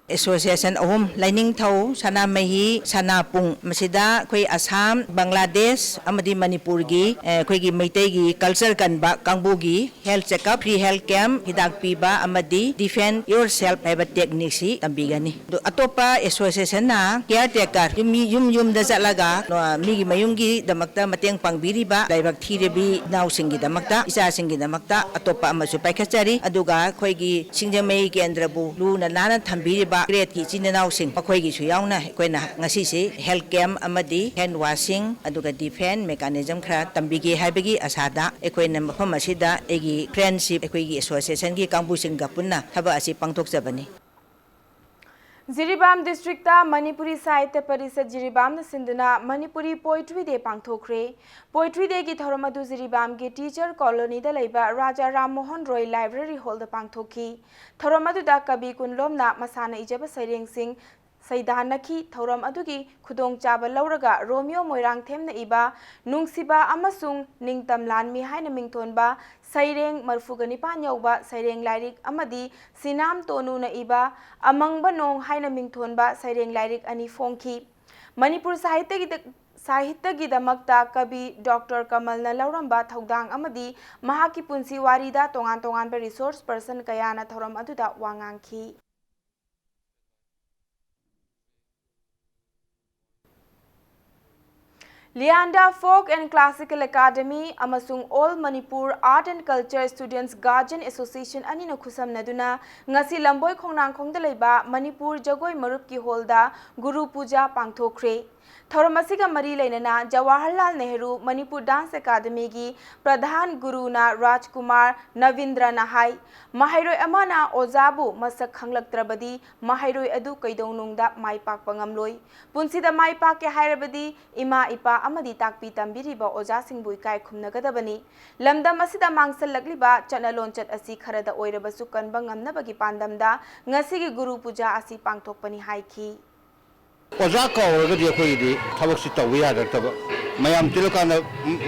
Association ꯑꯍꯨꯝ, ꯂꯥꯏꯅꯤꯡꯊꯧ, ꯁꯅꯥꯃꯍꯤ, ꯁꯅꯥꯄꯨꯡ, ꯃꯁꯤꯗ ꯑꯩꯈꯣꯏ ꯑꯁꯥꯝ, ꯕꯪꯒ꯭ꯂꯥꯗꯦꯁ ꯑꯃꯗꯤ ꯃꯅꯤꯄꯨꯔꯒꯤ, ꯑꯦ, ꯑꯩꯈꯣꯏꯒꯤ ꯃꯩꯇꯩꯒꯤ culture ꯀꯟꯕ ꯀꯥꯡꯕꯨꯒꯤ health checkup, free health camp, ꯍꯤꯗꯥꯛ ꯄꯤꯕ ꯑꯃꯗꯤ defend yourself ꯍꯥꯏꯕ techniqueꯁꯤ ꯇꯝꯕꯤꯒꯅꯤ꯫ ꯑꯗꯨ ꯑꯇꯣꯞꯄ associationꯅ caretaker, ꯌꯨꯝ, ꯃꯤ ꯌꯨꯝ ꯌꯨꯝꯗ ꯆꯠꯂꯒ, ꯑ, ꯃꯤꯒꯤ ꯃꯌꯨꯝꯒꯤꯗꯃꯛꯇ ꯃꯇꯦꯡ ꯄꯥꯡꯕꯤꯔꯤꯕ ꯂꯥꯏꯕꯛ ꯊꯤꯔꯕꯤ ꯏꯅꯥꯎꯁꯤꯡꯒꯤꯗꯃꯛꯇ, ꯏꯆꯥꯁꯤꯡꯒꯤꯗꯃꯛꯇ ꯑꯇꯣꯞꯄ ꯑꯃꯁꯨ ꯄꯥꯏꯈꯠꯆꯔꯤ꯫ ꯑꯗꯨꯒ ꯑꯩꯈꯣꯏꯒꯤ ꯁꯤꯡꯖꯃꯩ ꯀꯦꯟꯗ꯭ꯔꯕꯨ ꯂꯨꯅ ꯅꯥꯟꯅ ꯊꯝꯕꯤꯔꯤꯕ ꯀ꯭ꯔꯦꯠꯀꯤ ꯏꯆꯤꯟ ꯏꯅꯥꯎꯁꯤꯡ, ꯃꯈꯣꯏꯒꯤꯁꯨ ꯌꯥꯎꯅ ꯑꯩꯈꯣꯏꯅ ꯉꯁꯤꯁꯤ health camp ꯑꯃꯗꯤ hand washing ꯑꯗꯨꯒ defend mechanism ꯈꯔ ꯇꯝꯕꯤꯒꯦ ꯍꯥꯏꯕꯒꯤ ꯑꯁꯥꯗ ꯑꯩꯈꯣꯏꯅ ꯃꯐꯝ ꯑꯁꯤꯗ ꯑꯩꯒꯤ friendship, ꯑꯩꯈꯣꯏꯒꯤ associationꯒꯤ ꯀꯥꯡꯕꯨꯁꯤꯡꯒ ꯄꯨꯟꯅ ꯊꯕꯛ ꯑꯁꯤ ꯄꯥꯡꯊꯣꯛꯆꯕꯅꯤ꯫ ꯖꯤꯔꯤꯕꯥꯝ districtꯇ ꯃꯅꯤꯄꯨꯔꯤ ꯁꯥꯍꯤꯇ꯭ꯌ ꯄꯔꯤꯁꯠ ꯖꯤꯔꯤꯕꯥꯝꯅ ꯁꯤꯟꯗꯨꯅ ꯃꯅꯤꯄꯨꯔꯤ poetry day ꯄꯥꯡꯊꯣꯛꯈ꯭ꯔꯦ꯫ Poetry dayꯒꯤ ꯊꯧꯔꯝ ꯑꯗꯨ ꯖꯤꯔꯤꯕꯥꯝꯒꯤ teacher colonyꯗ ꯂꯩꯕ ꯔꯥꯖꯥ ꯔꯥꯝ ꯃꯣꯍꯟ ꯔꯣꯏ library hallꯗ ꯄꯥꯡꯊꯣꯛꯈꯤ꯫ ꯊꯧꯔꯝ ꯑꯗꯨꯗ ꯀꯕꯤ ꯀꯨꯟꯂꯣꯝꯅ ꯃꯁꯥꯅ ꯏꯖꯕ ꯁꯩꯔꯦꯡꯁꯤꯡ ꯁꯩꯗꯥꯟꯅꯈꯤ꯫ ꯊꯧꯔꯝ ꯑꯗꯨꯒꯤ ꯈꯨꯗꯣꯡꯆꯥꯕ ꯂꯧꯔꯒ ꯔꯣꯃꯤꯌꯣ ꯃꯣꯏꯔꯥꯡꯊꯦꯝꯅ ꯏꯕ ꯅꯨꯡꯁꯤꯕ ꯑꯃꯁꯨꯡ ꯅꯤꯡꯇꯝ ꯂꯥꯟꯃꯤ ꯍꯥꯏꯅ ꯃꯤꯡꯊꯣꯟꯕ ꯁꯩꯔꯦꯡ ꯃꯔꯤꯐꯨꯒ ꯅꯤꯄꯥꯟ ꯌꯧꯕ ꯁꯩꯔꯦꯡ ꯂꯥꯏꯔꯤꯛ ꯑꯃꯗꯤ ꯁꯤꯅꯥꯝ ꯇꯣꯅꯨꯅ ꯏꯕ ꯑꯃꯪꯕ ꯅꯣꯡ ꯍꯥꯏꯅ ꯃꯤꯡꯊꯣꯟꯕ ꯁꯩꯔꯦꯡ ꯂꯥꯏꯔꯤꯛ ꯑꯅꯤ ꯐꯣꯡꯈꯤ꯫ ꯃꯅꯤꯄꯨꯔ ꯁꯥꯍꯤꯇ꯭ꯌꯒꯤꯗ-, ꯁꯥꯍꯤꯇ꯭ꯌꯒꯤꯗꯃꯛꯇ ꯀꯕꯤ ꯗꯣꯛꯇꯔ ꯀꯃꯜꯅ ꯂꯧꯔꯝꯕ ꯊꯧꯗꯥꯡ ꯑꯃꯗꯤ ꯃꯍꯥꯛꯀꯤ ꯄꯨꯟꯁꯤ ꯋꯥꯔꯤꯗ ꯇꯣꯉꯥꯟ ꯇꯣꯉꯥꯟꯕ resource person ꯀꯌꯥꯅ ꯊꯧꯔꯝ ꯑꯗꯨꯗ ꯋꯥ ꯉꯥꯡꯈꯤ꯫ ꯂꯤꯌꯥꯟꯗꯥ Folk and Classical Academy ꯑꯃꯁꯨꯡ All Manipur Art and Culture Students Guardian Association ꯑꯅꯤꯅ ꯈꯨꯠꯁꯝꯅꯗꯨꯅ ꯉꯁꯤ ꯂꯝꯕꯣꯏ ꯈꯣꯡꯅꯥꯡꯈꯣꯡꯗ ꯂꯩꯕ ꯃꯅꯤꯄꯨꯔ ꯖꯒꯣꯏ ꯃꯔꯨꯞꯀꯤ hallꯗ ꯒꯨꯔꯨ ꯄꯨꯖꯥ ꯄꯥꯡꯊꯣꯛꯈ꯭ꯔꯦ꯫ ꯊꯧꯔꯝ ꯑꯁꯤꯒ ꯃꯔꯤ ꯂꯩꯅꯅ ꯖꯋꯥꯍꯔꯂꯥꯜ ꯅꯦꯍꯔꯨ ꯃꯅꯤꯄꯨꯔ ꯗꯥꯟꯁ ꯑꯦꯀꯥꯗꯃꯤꯒꯤ ꯄ꯭ꯔꯙꯥꯟ ꯒꯨꯔꯨꯅ ꯔꯥꯖꯀꯨꯃꯥꯔ ꯅꯕꯤꯟꯗ꯭ꯔꯅ ꯍꯥꯏ, ꯃꯍꯩꯔꯣꯏ ꯑꯃꯅ ꯑꯣꯖꯥꯕꯨ ꯃꯁꯛ ꯈꯪꯂꯛꯇ꯭ꯔꯕꯗꯤ ꯃꯍꯩꯔꯣꯏ ꯑꯗꯨ ꯀꯩꯗꯧꯅꯨꯡꯗ ꯃꯥꯏ ꯄꯥꯛꯄ ꯉꯝꯂꯣꯏ꯫ ꯄꯨꯟꯁꯤꯗ ꯃꯥꯏ ꯄꯥꯛꯀꯦ ꯍꯥꯏꯔꯕꯗꯤ ꯏꯃꯥ ꯏꯄꯥ ꯑꯃꯗꯤ ꯇꯥꯛꯄꯤ ꯇꯝꯕꯤꯔꯤꯕ ꯑꯣꯖꯥꯁꯤꯡꯕꯨ ꯏꯀꯥꯏ ꯈꯨꯝꯅꯒꯗꯕꯅꯤ꯫ ꯂꯝꯗꯝ ꯑꯁꯤꯗ ꯃꯥꯡꯁꯜꯂꯛꯂꯤꯕ ꯆꯠꯅ ꯂꯣꯟꯆꯠ ꯑꯁꯤ ꯈꯔꯗ ꯑꯣꯏꯔꯕꯁꯨ ꯀꯟꯕ ꯉꯝꯅꯕꯒꯤ ꯄꯥꯟꯗꯝꯗ ꯉꯁꯤꯒꯤ ꯒꯨꯔꯨ ꯄꯨꯖꯥ ꯑꯁꯤ ꯄꯥꯡꯊꯣꯛꯄꯅꯤ ꯍꯥꯏꯈꯤ꯫ ꯑꯣꯖꯥ ꯀꯥꯎꯔꯒꯗꯤ ꯑꯩꯈꯣꯏꯒꯤꯗꯤ ꯊꯕꯛꯁꯤ ꯇꯧꯕ ꯌꯥꯔꯛꯇꯕ, ꯃꯌꯥꯝ ꯇꯤꯜꯂꯀꯥꯟꯗ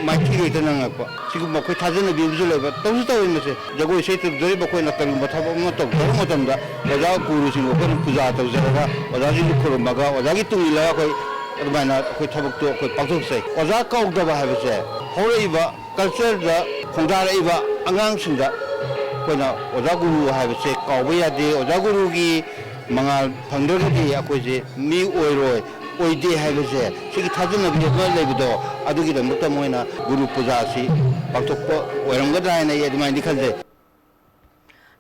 ꯃꯥꯏꯊꯤꯔꯣꯏꯗ ꯅꯪꯉꯛꯄ, ꯁꯤꯒꯨꯝꯕ ꯑꯩꯈꯣꯏ ꯊꯥꯖꯅꯕꯤ ꯑꯃꯁꯨ ꯂꯩꯕ꯫ ꯇꯧꯁꯨ ꯇꯧꯔꯤꯕꯁꯦ, ꯖꯒꯣꯏ ꯏꯁꯩ ꯇꯧꯖꯔꯤꯕ ꯑꯩꯈꯣꯏꯅ ꯀꯔꯤꯒꯨꯝꯕ ꯊꯕꯛ ꯑꯃ ꯇꯧꯖꯔꯛꯄ ꯃꯇꯝꯗ ꯑꯣꯖꯥ ꯒꯨꯔꯨꯁꯤꯡꯕꯨ ꯑꯩꯈꯣꯏꯅ ꯄꯨꯖꯥ ꯇꯧꯖꯔꯒ, ꯑꯣꯖꯥꯁꯤꯡꯕꯨ ꯈꯨꯔꯨꯝꯃꯒ, ꯑꯣꯖꯥꯒꯤ ꯇꯨꯡ ꯏꯜꯂꯒ ꯑꯩꯈꯣꯏ ꯑꯗꯨꯃꯥꯏꯅ ꯑꯩꯈꯣꯏ ꯊꯕꯛꯇꯣ ꯑꯩꯈꯣꯏ ꯄꯥꯡꯊꯣꯛꯆꯩ꯫ ꯑꯣꯖꯥ ꯀꯥꯎꯗꯕ ꯍꯥꯏꯕꯁꯦ ꯍꯧꯔꯛꯏꯕ ꯀꯜꯆꯔꯗ ꯈꯣꯡꯗꯥꯔꯛꯏꯕ ꯑꯉꯥꯡꯁꯤꯡꯗ ꯑꯩꯈꯣꯏꯅ ꯑꯣꯖꯥ ꯒꯨꯔꯨ ꯍꯥꯏꯕꯁꯦ ꯀꯥꯎꯕ ꯌꯥꯗꯦ꯫ ꯑꯣꯖꯥ ꯒꯨꯔꯨꯒꯤ ꯃꯉꯥꯜ ꯐꯪꯗ꯭ꯔꯒꯗꯤ ꯑꯩꯈꯣꯏꯁꯦ ꯃꯤ ꯑꯣꯏꯔꯣꯏ, ꯑꯣꯏꯗꯦ ꯍꯥꯏꯕꯁꯦ, ꯁꯤꯒꯤ ꯊꯥꯖꯅꯕꯤ ꯑꯃ ꯂꯩꯕꯗꯣ, ꯑꯗꯨꯒꯤꯗꯃꯛꯇ ꯃꯣꯏꯅ ꯒꯨꯔꯨ ꯄꯨꯖꯥ ꯑꯁꯤ ꯄꯥꯡꯊꯣꯛꯄ ꯑꯣꯏꯔꯝꯒꯗ꯭ꯔꯥ ꯍꯥꯏꯅ ꯑꯩ ꯑꯗꯨꯃꯥꯏꯅꯗꯤ ꯈꯟꯖꯩ꯫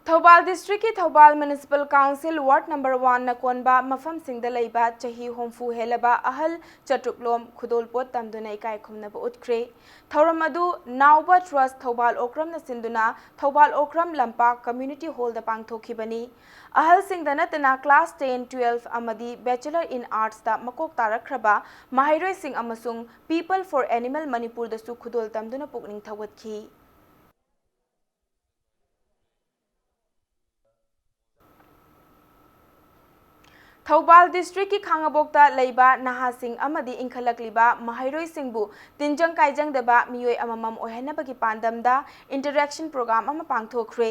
ꯊꯧꯕꯥꯜ ꯗꯤꯁꯇ꯭ꯔꯤꯛꯀꯤ Thoubal municipal council ward number ꯋꯥꯟꯅ ꯀꯣꯟꯕ ꯃꯐꯝꯁꯤꯡꯗ ꯂꯩꯕ ꯆꯍꯤ ꯍꯨꯝꯐꯨ ꯍꯦꯜꯂꯕ ꯑꯍꯜ ꯆꯥꯇ꯭ꯔꯨꯛ ꯂꯣꯝ ꯈꯨꯗꯣꯜꯄꯣꯠ ꯇꯝꯗꯨꯅ ꯏꯀꯥꯏ ꯈꯨꯝꯅꯕ ꯎꯠꯈ꯭ꯔꯦ꯫ ꯊꯧꯔꯝ ꯑꯗꯨ ꯅꯥꯎꯕ ꯇ꯭ꯔꯁ ꯊꯧꯕꯥꯜ ꯑꯣꯀ꯭ꯔꯝꯅ ꯁꯤꯟꯗꯨꯅ ꯊꯧꯕꯥꯜ ꯑꯣꯀ꯭ꯔꯝ ꯂꯝꯄꯥꯛ ꯀꯝꯃ꯭ꯌꯨꯅꯤꯇꯤ ꯍꯣꯜꯗ ꯄꯥꯡꯊꯣꯛꯈꯤꯕꯅꯤ꯫ ꯑꯍꯜꯁꯤꯡꯗ ꯅꯠꯇꯅ class ten, twelve ꯑꯃꯗꯤ Bachelor in Artsꯇ ꯃꯀꯣꯛ ꯇꯥꯔꯛꯈ꯭ꯔꯕ ꯃꯍꯩꯔꯣꯏꯁꯤꯡ ꯑꯃꯁꯨꯡ People for Animal ꯃꯅꯤꯄꯨꯔꯗꯁꯨ ꯈꯨꯗꯣꯜ ꯇꯝꯗꯨꯅ ꯄꯨꯛꯅꯤꯡ ꯊꯧꯒꯠꯈꯤ꯫ ꯊꯧꯕꯥꯜ ꯗꯤꯁꯇ꯭ꯔꯤꯛꯀꯤ ꯈꯥꯡꯉꯕꯣꯛꯇ ꯂꯩꯕ ꯅꯍꯥꯁꯤꯡ ꯑꯃꯗꯤ ꯏꯟꯈꯠꯂꯛꯂꯤꯕ ꯃꯍꯩꯔꯣꯏꯁꯤꯡꯕꯨ ꯇꯤꯟꯖꯪ ꯀꯥꯏꯖꯪꯗꯕ ꯃꯤꯑꯣꯏ ꯑꯃꯃꯝ ꯑꯣꯏꯍꯟꯅꯕꯒꯤ ꯄꯥꯟꯗꯝꯗ interaction program ꯑꯃ ꯄꯥꯡꯊꯣꯛꯈ꯭ꯔꯦ꯫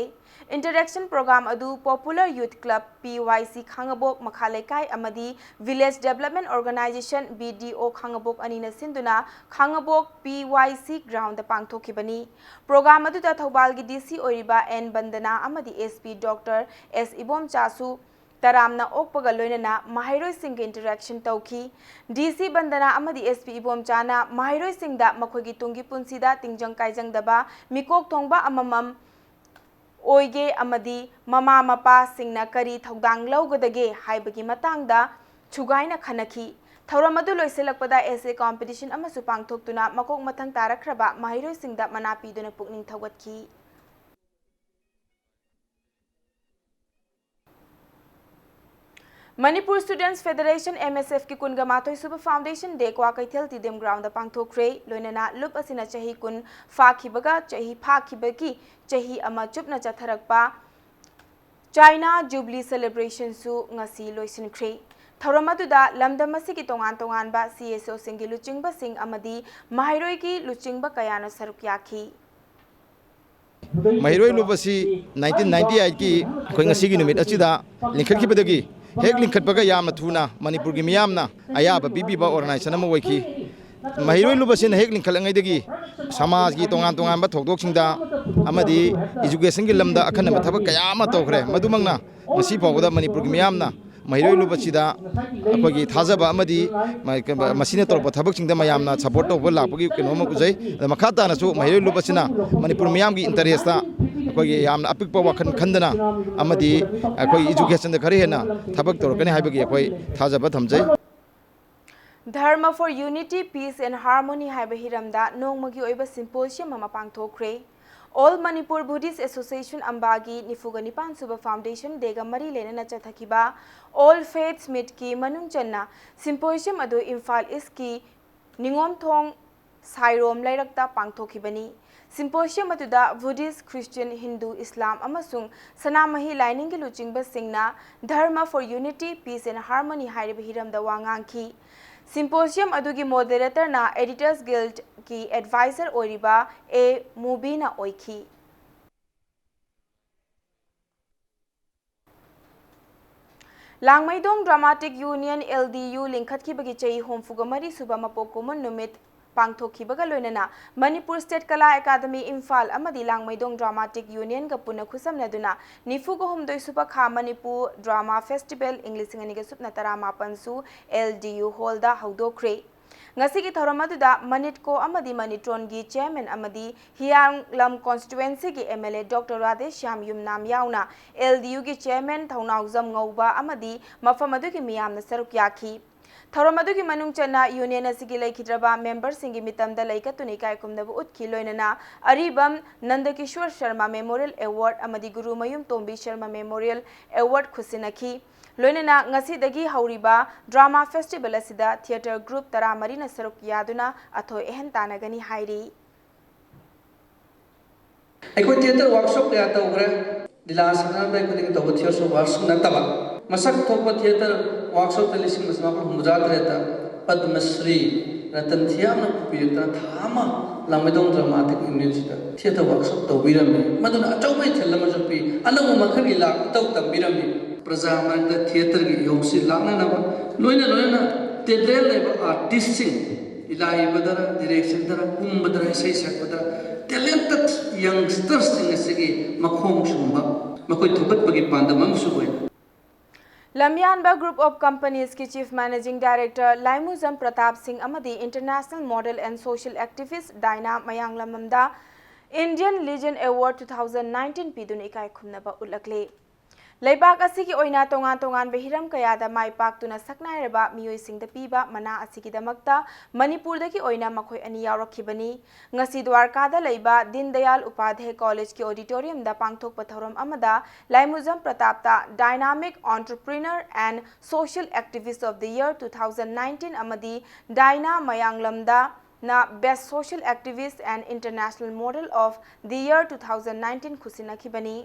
Interaction program ꯑꯗꯨ Popular Youth Club, P Y C ꯈꯥꯡꯉꯕꯣꯛ ꯃꯈꯥ ꯂꯩꯀꯥꯏ ꯑꯃꯗꯤ Village Development Organization, V D O ꯈꯥꯡꯉꯕꯣꯛ ꯑꯅꯤꯅ ꯁꯤꯟꯗꯨꯅ ꯈꯥꯡꯉꯕꯣꯛ P Y C groundꯗ ꯄꯥꯡꯊꯣꯛꯈꯤꯕꯅꯤ꯫ Program ꯑꯗꯨꯗ ꯊꯧꯕꯥꯜꯒꯤ D C ꯑꯣꯏꯔꯤꯕ N ꯕꯟꯗꯅꯥ ꯑꯃꯗꯤ S P Doctor S ꯏꯕꯣꯝꯆꯥꯁꯨ ꯇꯔꯥꯝꯅ ꯑꯣꯛꯄꯒ ꯂꯣꯏꯅꯅ ꯃꯍꯩꯔꯣꯏꯁꯤꯡꯒ interaction ꯇꯧꯈꯤ꯫ D C ꯕꯟꯗꯅꯥ ꯑꯃꯗꯤ S P ꯏꯕꯣꯝꯆꯥꯅ ꯃꯍꯩꯔꯣꯏꯁꯤꯡꯗ ꯃꯈꯣꯏꯒꯤ ꯇꯨꯡꯒꯤ ꯄꯨꯟꯁꯤꯗ ꯇꯤꯟꯖꯪ ꯀꯥꯏꯖꯪꯗꯕ ꯃꯤꯀꯣꯛ ꯊꯣꯡꯕ ꯑꯃꯃꯝ ꯑꯣꯏꯒꯦ ꯑꯃꯗꯤ ꯃꯃꯥ ꯃꯄꯥꯁꯤꯡꯅ ꯀꯔꯤ ꯊꯧꯗꯥꯡ ꯂꯧꯒꯗꯒꯦ ꯍꯥꯏꯕꯒꯤ ꯃꯇꯥꯡꯗ ꯁꯨꯒꯥꯏꯅ ꯈꯟꯅꯈꯤ꯫ ꯊꯧꯔꯝ ꯑꯗꯨ ꯂꯣꯏꯁꯤꯜꯂꯛꯄꯗ essay competition ꯑꯃꯁꯨ ꯄꯥꯡꯊꯣꯛꯇꯨꯅ ꯃꯀꯣꯛ ꯃꯊꯪ ꯇꯥꯔꯛꯈ꯭ꯔꯕ ꯃꯍꯩꯔꯣꯏꯁꯤꯡꯗ ꯃꯅꯥ ꯄꯤꯗꯨꯅ ꯄꯨꯛꯅꯤꯡ ꯊꯧꯒꯠꯈꯤ꯫ Manipur Students Federation, M S F ꯀꯤ ꯀꯨꯟꯒ ꯃꯥꯊꯣꯏ ꯁꯨꯕ Foundation Day Kwakeithel Tiddim ground ꯗ ꯄꯥꯡꯊꯣꯛꯈ꯭ꯔꯦ꯫ ꯂꯣꯏꯅꯅ ꯂꯨꯞ ꯑꯁꯤꯅ ꯆꯍꯤ ꯀꯨꯟ ꯐꯥꯈꯤꯕꯒ ꯆꯍꯤ ꯐꯥꯈꯤꯕꯒꯤ ꯆꯍꯤ ꯑꯃ ꯆꯨꯞꯅ ꯆꯠꯊꯔꯛꯄ China Jubilee celebration ꯁꯨ ꯉꯁꯤ ꯂꯣꯏꯁꯤꯟꯈ꯭ꯔꯦ꯫ ꯊꯧꯔꯝ ꯑꯗꯨꯗ ꯂꯝꯗꯝ ꯑꯁꯤꯒꯤ ꯇꯣꯉꯥꯟ ꯇꯣꯉꯥꯟꯕ C S O ꯁꯤꯡꯒꯤ ꯂꯨꯆꯤꯡꯕꯁꯤꯡ ꯑꯃꯗꯤ ꯃꯍꯩꯔꯣꯏꯒꯤ ꯂꯨꯆꯤꯡꯕ ꯀꯌꯥꯅ ꯁꯔꯨꯛ ꯌꯥꯈꯤ꯫ ꯃꯍꯩꯔꯣꯏ ꯂꯨꯞ ꯑꯁꯤ nineteen ninety eight ꯀꯤ ꯑꯩꯈꯣꯏ ꯉꯁꯤꯒꯤ ꯅꯨꯃꯤꯠ ꯑꯁꯤꯗ ꯂꯤꯡꯈꯠꯈꯤꯕꯗꯒꯤ ꯍꯦꯛ ꯂꯤꯡꯈꯠꯄꯒ ꯌꯥꯝꯅ ꯊꯨꯅ ꯃꯅꯤꯄꯨꯔꯒꯤ ꯃꯤꯌꯥꯝꯅ ꯑꯌꯥꯕ ꯄꯤꯕꯤꯕ organization ꯑꯃ ꯑꯣꯏꯈꯤ꯫ ꯃꯍꯩꯔꯣꯏ ꯂꯨꯞ ꯑꯁꯤꯅ ꯍꯦꯛ ꯂꯤꯡꯈꯠꯂꯤꯉꯩꯗꯒꯤ ꯁꯃꯥꯖꯒꯤ ꯇꯣꯉꯥꯟ ꯇꯣꯉꯥꯟꯕ ꯊꯧꯗꯣꯛꯁꯤꯡꯗ ꯑꯃꯗꯤ education ꯒꯤ ꯂꯝꯗ ꯑꯈꯟꯅꯕ ꯊꯕꯛ ꯀꯌꯥ ꯑꯃ ꯇꯧꯈ꯭ꯔꯦ꯫ ꯃꯗꯨꯃꯛꯅ ꯉꯁꯤ ꯐꯥꯎꯕꯗ ꯃꯅꯤꯄꯨꯔꯒꯤ ꯃꯤꯌꯥꯝꯅ ꯃꯍꯩꯔꯣꯏ ꯂꯨꯞ ꯑꯁꯤꯗ ꯑꯩꯈꯣꯏꯒꯤ ꯊꯥꯖꯕ ꯑꯃꯗꯤ ꯃꯁꯤꯅ ꯇꯧꯔꯛꯄ ꯊꯕꯛꯁꯤꯡꯗ ꯃꯌꯥꯝꯅ support ꯇꯧꯕ ꯂꯥꯛꯄꯒꯤ ꯀꯩꯅꯣ ꯑꯃ ꯎꯖꯩ꯫ ꯑꯗ ꯃꯈꯥ ꯇꯥꯅꯁꯨ ꯃꯍꯩꯔꯣꯏ ꯂꯨꯞ ꯑꯁꯤꯅ ꯃꯅꯤꯄꯨꯔ ꯃꯤꯌꯥꯝꯒꯤ interest ꯇ ꯑꯩꯈꯣꯏꯒꯤ ꯌꯥꯝꯅ ꯑꯄꯤꯛꯄ ꯋꯥꯈꯜ ꯈꯟꯗꯅ ꯑꯃꯗꯤ ꯑꯩꯈꯣꯏ education ꯗ ꯈꯔ ꯍꯦꯟꯅ ꯊꯕꯛ ꯇꯧꯔꯛꯀꯅꯤ ꯍꯥꯏꯕꯒꯤ ꯑꯩꯈꯣꯏ ꯊꯥꯖꯕ ꯊꯝꯖꯩ꯫ Dharma for Unity, Peace and Harmony ꯍꯥꯏꯕ ꯍꯤꯔꯝꯗ ꯅꯣꯡꯃꯒꯤ ꯑꯣꯏꯕ symposium ꯑꯃ ꯄꯥꯡꯊꯣꯛꯈ꯭ꯔꯦ꯫ All Manipur Buddhist Association ꯑꯝꯕꯥꯒꯤ ꯅꯤꯐꯨꯒ ꯅꯤꯄꯥꯟ ꯁꯨꯕ Foundation Day ꯒ ꯃꯔꯤ ꯂꯩꯅꯅ ꯆꯠꯊꯈꯤꯕ All Faiths Meet ꯀꯤ ꯃꯅꯨꯡ ꯆꯟꯅ symposium ꯑꯗꯨ ꯏꯝꯐꯥꯜ East ꯀꯤ ꯅꯤꯉꯣꯝꯊꯣꯡ ꯁꯥꯏꯔꯣꯝ ꯂꯩꯔꯛꯇ ꯄꯥꯡꯊꯣꯛꯈꯤꯕꯅꯤ꯫ Symposium ꯑꯗꯨꯗ Buddhist, Christian, Hindu, Islam ꯑꯃꯁꯨꯡ ꯁꯅꯥꯃꯍꯤ ꯂꯥꯏꯅꯤꯡꯒꯤ ꯂꯨꯆꯤꯡꯕꯁꯤꯡꯅ Dharma for Unity, Peace and Harmony ꯍꯥꯏꯔꯤꯕ ꯍꯤꯔꯝꯗ ꯋꯥ ꯉꯥꯡꯈꯤ꯫ Symposium ꯑꯗꯨꯒꯤ moderator ꯅ Editors Guild ꯀꯤ advisor ꯑꯣꯏꯔꯤꯕ ꯑꯦ ꯃꯨꯕꯤꯅ ꯑꯣꯏꯈꯤ꯫ ꯂꯥꯡꯃꯩꯗꯣꯡ Dramatic Union, L D U, ꯂꯤꯡꯈꯠꯈꯤꯕꯒꯤ ꯆꯍꯤ ꯍꯨꯝꯐꯨꯒ ꯃꯔꯤ ꯁꯨꯕ ꯃꯄꯣꯛ ꯀꯨꯝꯑꯣꯟ ꯅꯨꯃꯤꯠ ꯄꯥꯡꯊꯣꯛꯈꯤꯕꯒ ꯂꯣꯏꯅꯅ Manipur State Kala Academy Imphal ꯑꯃꯗꯤ ꯂꯥꯡꯃꯩꯗꯣꯡ Dramatic Union ꯒ ꯄꯨꯟꯅ ꯈꯨꯠꯁꯝꯅꯗꯨꯅ ꯅꯤꯐꯨꯒ ꯍꯨꯝꯗꯣꯏ ꯁꯨꯕ ꯈꯥ ꯃꯅꯤꯄꯨꯔ Drama Festival ꯏꯪ ꯂꯤꯁꯤꯡ ꯑꯅꯤꯒ ꯁꯨꯞꯅ ꯇꯔꯥꯃꯥꯄꯟ ꯁꯨ L D U Hall ꯗ ꯍꯧꯗꯣꯛꯈ꯭ꯔꯦ꯫ ꯉꯁꯤꯒꯤ ꯊꯧꯔꯝ ꯑꯗꯨꯗ ꯃꯅꯤꯠꯀꯣ ꯑꯃꯗꯤ ꯃꯅꯤꯇ꯭ꯔꯣꯟꯒꯤ chairman ꯑꯃꯗꯤ ꯍꯤꯌꯥꯡꯂꯝ constituency ꯒꯤ M L A Doctor Radheshyam ꯌꯨꯝꯅꯥꯝ ꯌꯥꯎꯅ L D U ꯒꯤ chairman ꯊꯧꯅꯥꯎꯖꯝ ꯉꯧꯕ ꯑꯃꯗꯤ ꯃꯐꯝ ꯑꯗꯨꯒꯤ ꯃꯤꯌꯥꯝꯅ ꯁꯔꯨꯛ ꯌꯥꯈꯤ꯫ ꯊꯧꯔꯝ ꯑꯗꯨꯒꯤ ꯃꯅꯨꯡ ꯆꯟꯅ ꯌꯨꯅꯤꯌꯟ ꯑꯁꯤꯒꯤ ꯂꯩꯈꯤꯗ꯭ꯔꯕ ꯃꯦꯝꯕꯔꯁꯤꯡꯒꯤ ꯃꯤꯇꯝꯗ ꯂꯩꯀꯠꯇꯨꯅ ꯏꯀꯥꯏ ꯈꯨꯝꯅꯕ ꯎꯠꯈꯤ, ꯂꯣꯏꯅꯅ ꯑꯔꯤꯕꯝ ꯅꯟꯗꯀꯤꯁꯣꯔ ꯁꯔꯃ ꯃꯦꯃꯣꯔꯤꯌꯦꯜ ꯑꯦꯋꯥꯔꯗ ꯑꯃꯗꯤ ꯒꯨꯔꯨꯃꯌꯨꯝ ꯇꯣꯝꯕꯤ ꯁꯔꯃ ꯃꯦꯃꯣꯔꯤꯌꯦꯜ ꯑꯦꯋꯥꯔꯗ ꯈꯨꯠꯁꯤꯟꯅꯈꯤ꯫ ꯂꯣꯏꯅꯅ ꯉꯁꯤꯗꯒꯤ ꯍꯧꯔꯤꯕ ꯗ꯭ꯔꯥꯃꯥ ꯐꯦꯁꯇꯤꯚꯦꯜ ꯑꯁꯤꯗ ꯊꯤꯌꯦꯇꯔ ꯒ꯭ꯔꯨꯞ ꯇꯔꯥꯃꯔꯤꯅ ꯁꯔꯨꯛ ꯌꯥꯗꯨꯅ ꯑꯊꯣꯏ ꯑꯍꯦꯟ ꯇꯥꯟꯅꯒꯅꯤ ꯍꯥꯏꯔꯤ꯫ ꯑꯩꯈꯣꯏ ꯊꯤꯌꯦꯇꯔ ꯋꯥꯔꯛꯁꯣꯞ ꯀꯌꯥ ꯇꯧꯈ꯭ꯔꯦ꯫ ꯂꯤꯂꯥ ꯁꯥꯟꯅꯔꯝꯗꯥꯏ ꯈꯨꯗꯤꯡꯒꯤ ꯇꯧꯕ ꯊꯤꯌꯦꯇꯔ ꯋꯥꯔꯛꯁꯣꯞ ꯅꯠꯇꯕ, ꯃꯁꯛ ꯊꯣꯛꯄ ꯊꯤꯌꯦꯇꯔ ꯋꯥꯔꯛꯁꯣꯞꯇ ꯂꯤꯁꯤꯡ ꯑꯃ ꯆꯥꯃꯥꯄꯜ ꯍꯨꯝꯐꯨꯇꯔꯦꯠꯇ ꯄꯗꯃ ꯁ꯭ꯔꯤ ꯔꯇꯟ ꯊꯤꯌꯥꯝꯅ ꯄꯨꯕꯤꯔꯛꯇꯅ ꯊꯥ ꯑꯃ ꯂꯥꯡꯃꯩꯗꯣꯡ ꯗ꯭ꯔꯃꯥꯇꯤꯛ ꯌꯨꯅꯤꯠꯁꯤꯗ ꯊꯤꯌꯦꯇꯔ ꯋꯥꯔꯛꯁꯣꯞ ꯇꯧꯕꯤꯔꯝꯃꯤ꯫ ꯃꯗꯨꯅ ꯑꯆꯧꯕ ꯏꯊꯤꯜ ꯑꯃꯁꯨ ꯄꯤ꯫ ꯑꯅꯧꯕ ꯃꯈꯜꯒꯤ ꯂꯥꯛ ꯏꯇꯧ ꯇꯝꯕꯤꯔꯝꯃꯤ꯫ ꯄ꯭ꯔꯖꯥ ꯃꯔꯛꯇ ꯊꯤꯌꯦꯇꯔꯒꯤ ꯏꯍꯧꯁꯤ ꯂꯥꯛꯅꯅꯕ, ꯂꯣꯏꯅ ꯂꯣꯏꯅꯅ ꯇꯦꯂꯦꯟ ꯂꯩꯕ ꯑꯥꯔꯇꯤꯁꯁꯤꯡ, ꯂꯤꯂꯥ ꯏꯕꯗꯔ, ꯗꯤꯔꯦꯛꯁꯟꯗꯔ, ꯀꯨꯝꯕꯗꯔ, ꯏꯁꯩ ꯁꯛꯄꯗ ꯇꯦꯂꯦꯟꯇꯦꯠ ꯌꯪꯁꯇꯔꯁꯤꯡ ꯑꯁꯤꯒꯤ ꯃꯈꯣꯡ ꯁꯨꯝꯕ, ꯃꯈꯣꯏ ꯊꯧꯒꯠꯄꯒꯤ ꯄꯥꯟꯗꯝ ꯑꯃꯁꯨ ꯑꯣꯏ꯫ ꯂꯝꯌꯥꯟꯕ Group of Companiesꯀꯤ Chief Managing Director ꯂꯥꯏꯃꯨꯖꯝ Pratap ꯁꯤꯡ ꯑꯃꯗꯤ International Model and Social Activist ꯗꯥꯏꯅꯥ ꯃꯌꯥꯡꯂꯝꯗ Indian Legion Award two thousand nineteen ꯄꯤꯗꯨꯅ ꯏꯀꯥꯏ ꯈꯨꯝꯅꯕ ꯎꯠꯂꯛꯂꯤ꯫ ꯂꯩꯕꯥꯛ ꯑꯁꯤꯒꯤ ꯑꯣꯏꯅ ꯇꯣꯉꯥꯟ ꯇꯣꯉꯥꯟꯕ ꯍꯤꯔꯝ ꯀꯌꯥꯗ ꯃꯥꯏ ꯄꯥꯛꯇꯨꯅ ꯁꯛꯅꯥꯏꯔꯕ ꯃꯤꯑꯣꯏꯁꯤꯡꯗ ꯄꯤꯕ ꯃꯅꯥ ꯑꯁꯤꯒꯤꯗꯃꯛꯇ ꯃꯅꯤꯄꯨꯔꯗꯒꯤ ꯑꯣꯏꯅ ꯃꯈꯣꯏ ꯑꯅꯤ ꯌꯥꯎꯔꯛꯈꯤꯕꯅꯤ꯫ ꯉꯁꯤ ꯗ꯭ꯋꯥꯔꯀꯥꯗ ꯂꯩꯕ ꯗꯤꯟ ꯗꯌꯥꯜ ꯎꯄꯥꯙ꯭ꯌꯥꯌ ꯀꯣꯂꯦꯖꯀꯤ ꯑꯣꯗꯤꯇꯣꯔꯤꯌꯝꯗ ꯄꯥꯡꯊꯣꯛꯄ ꯊꯧꯔꯝ ꯑꯃꯗ ꯂꯥꯏꯃꯨꯖꯝ ꯄ꯭ꯔꯇꯥꯞꯇ Dynamic Entrepreneur and Social Activist of the Year two thousand nineteen ꯑꯃꯗꯤ ꯗꯥꯏꯅꯥ ꯃꯌꯥꯡꯂꯝꯗꯅ Best Social Activist and International Model of the Year two thousand nineteen ꯈꯨꯠꯁꯤꯟꯅꯈꯤꯕꯅꯤ꯫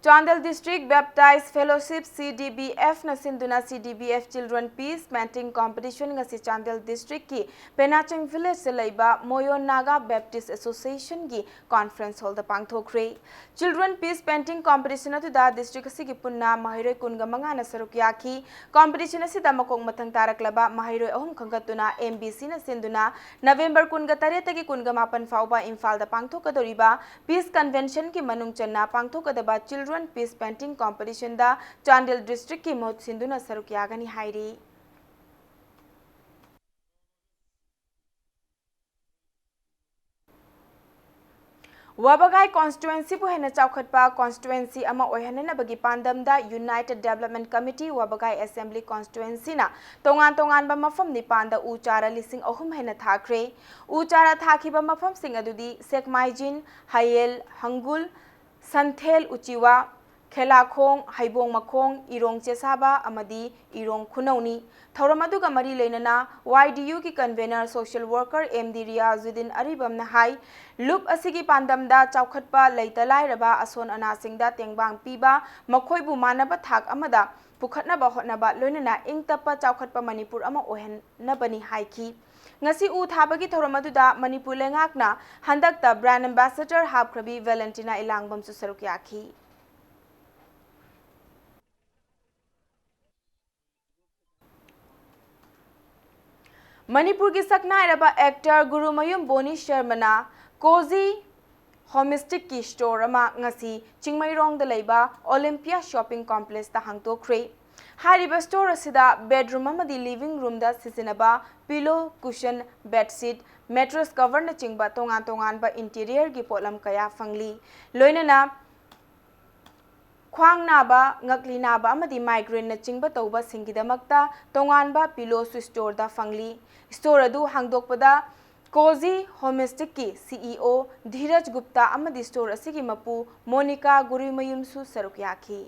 Chandel District Baptist Fellowship, C D B F ꯅ ꯁꯤꯟꯗꯨꯅ C D B F Children Piece Painting Competition ꯉꯁꯤ ꯆꯥꯟꯗꯦꯜ Districtꯀꯤ ꯄꯦꯅꯥꯆꯤꯡ Villageꯇ ꯂꯩꯕ ꯃꯣꯌꯣꯟ Naga Baptist Associationꯒꯤ Conference Hallꯗ ꯄꯥꯡꯊꯣꯛꯈ꯭ꯔꯦ꯫ Children Piece Painting Competition ꯑꯗꯨꯗ district ꯑꯁꯤꯒꯤ ꯄꯨꯟꯅ ꯃꯍꯩꯔꯣꯏ ꯀꯨꯟꯒ ꯃꯉꯥꯅ ꯁꯔꯨꯛ ꯌꯥꯈꯤ꯫ Competition ꯑꯁꯤꯗ ꯃꯀꯣꯛ ꯃꯊꯪ ꯇꯥꯔꯛꯂꯕ ꯃꯍꯩꯔꯣꯏ ꯑꯍꯨꯝ ꯈꯟꯒꯠꯇꯨꯅ M B Cꯅ ꯁꯤꯟꯗꯨꯅ November ꯀꯨꯟꯒ ꯇꯔꯦꯠꯇꯒꯤ ꯀꯨꯟꯒ ꯃꯥꯄꯟ ꯐꯥꯎꯕ ꯏꯝꯐꯥꯜꯗ ꯄꯥꯡꯊꯣꯛꯀꯗꯧꯔꯤꯕ Peace Conventionꯒꯤ ꯃꯅꯨꯡ ꯆꯟꯅ ꯄꯥꯡꯊꯣꯛꯀꯗꯕ Children Piece Painting Competitionꯗ ꯆꯥꯟꯗꯦꯜ Districtꯀꯤ ꯃꯍꯨꯠ ꯁꯤꯟꯗꯨꯅ ꯁꯔꯨꯛ ꯌꯥꯒꯅꯤ ꯍꯥꯏꯔꯤ꯫ ꯋꯥꯕꯒꯥꯏ constituencyꯕꯨ ꯍꯦꯟꯅ ꯆꯥꯎꯈꯠꯄ constituency ꯑꯃ ꯑꯣꯏꯍꯟꯅꯅꯕꯒꯤ ꯄꯥꯟꯗꯝꯗ United Development Committee ꯋꯥꯕꯒꯥꯏ Assembly Constituencyꯅ ꯇꯣꯉꯥꯟ ꯇꯣꯉꯥꯟꯕ ꯃꯐꯝ ꯅꯤꯄꯥꯟꯗ ꯎ ꯆꯥꯔ ꯂꯤꯁꯤꯡ ꯑꯍꯨꯝ ꯍꯦꯟꯅ ꯊꯥꯈ꯭ꯔꯦ꯫ ꯎ ꯆꯥꯔ ꯊꯥꯈꯤꯕ ꯃꯐꯝꯁꯤꯡ ꯑꯗꯨꯗꯤ ꯁꯦꯛꯃꯥꯏꯖꯤꯟ, ꯍꯌꯦꯜ, ꯍꯪꯒꯨꯜ, ꯁꯟꯊꯦꯜ ꯎꯆꯤꯋꯥ, ꯈꯦꯂꯥꯈꯣꯡ, ꯍꯩꯕꯣꯡ ꯃꯈꯣꯡ, ꯏꯔꯣꯡ ꯆꯦꯁꯥꯕ ꯑꯃꯗꯤ ꯏꯔꯣꯡ ꯈꯨꯅꯧꯅꯤ꯫ ꯊꯧꯔꯝ ꯑꯗꯨꯒ ꯃꯔꯤ ꯂꯩꯅꯅ Y D Uꯒꯤ convener social worker M D Riyazuddin ꯑꯔꯤꯕꯝꯅ ꯍꯥꯏ, ꯂꯨꯞ ꯑꯁꯤꯒꯤ ꯄꯥꯟꯗꯝꯗ ꯆꯥꯎꯈꯠꯄ ꯂꯩꯇ ꯂꯥꯏꯔꯕ ꯑꯁꯣꯟ ꯑꯅꯥꯁꯤꯡꯗ ꯇꯦꯡꯕꯥꯡ ꯄꯤꯕ, ꯃꯈꯣꯏꯕꯨ ꯃꯥꯟꯅꯕ ꯊꯥꯛ ꯑꯃꯗ ꯄꯨꯈꯠꯅꯕ ꯍꯣꯠꯅꯕ, ꯂꯣꯏꯅꯅ ꯏꯪ ꯇꯞꯄ ꯆꯥꯎꯈꯠꯄ ꯃꯅꯤꯄꯨꯔ ꯑꯃ ꯑꯣꯏꯍꯟꯅꯕꯅꯤ ꯍꯥꯏꯈꯤ꯫ ꯉꯁꯤ ꯎ ꯊꯥꯕꯒꯤ ꯊꯧꯔꯝ ꯑꯗꯨꯗ ꯃꯅꯤꯄꯨꯔ ꯂꯩꯉꯥꯛꯅ ꯍꯟꯗꯛꯇ brand ambassador ꯍꯥꯞꯈ꯭ꯔꯕꯤ ꯚꯦꯂꯦꯟꯇꯤꯅꯥ ꯏꯂꯥꯡꯕꯝꯁꯨ ꯁꯔꯨꯛ ꯌꯥꯈꯤ꯫ ꯃꯅꯤꯄꯨꯔꯒꯤ ꯁꯛꯅꯥꯏꯔꯕ actor ꯒꯨꯔꯨꯃꯌꯨꯝ ꯕꯣꯅꯤ ꯁꯔꯃꯅ ꯀꯣꯖꯤ ꯍꯣꯝꯁꯇꯤꯛꯀꯤ store ꯑꯃ ꯉꯁꯤ ꯆꯤꯡꯃꯩꯔꯣꯡꯗ ꯂꯩꯕ Olympia Shopping Complexꯇ ꯍꯥꯡꯗꯣꯛꯈ꯭ꯔꯦ꯫ ꯍꯥꯏꯔꯤꯕ store ꯑꯁꯤꯗ bedroom ꯑꯃꯗꯤ living roomꯗ ꯁꯤꯖꯤꯟꯅꯕ pillow, cushion, bedsheet, mattress coverꯅꯆꯤꯡꯕ ꯇꯣꯉꯥꯟ ꯇꯣꯉꯥꯟꯕ interiorꯒꯤ ꯄꯣꯠꯂꯝ ꯀꯌꯥ ꯐꯪꯂꯤ꯫ ꯂꯣꯏꯅꯅ ꯈ꯭ꯋꯥꯡ ꯅꯥꯕ, ꯉꯛꯂꯤ ꯅꯥꯕ ꯑꯃꯗꯤ migraineꯅꯆꯤꯡꯕ ꯇꯧꯕꯁꯤꯡꯒꯤꯗꯃꯛꯇ ꯇꯣꯉꯥꯟꯕ pillowꯁꯨ storeꯗ ꯐꯪꯂꯤ꯫ Store ꯑꯗꯨ ꯍꯥꯡꯗꯣꯛꯄꯗ ꯀꯣꯖꯤ ꯍꯣꯝꯁꯇꯤꯛꯀꯤ CEO ꯙꯤꯔꯖ ꯒꯨꯞꯇꯥ ꯑꯃꯗꯤ store ꯑꯁꯤꯒꯤ ꯃꯄꯨ ꯃꯣꯅꯤꯀꯥ ꯒꯨꯔꯨꯃꯌꯨꯝꯁꯨ ꯁꯔꯨꯛ ꯌꯥꯈꯤ꯫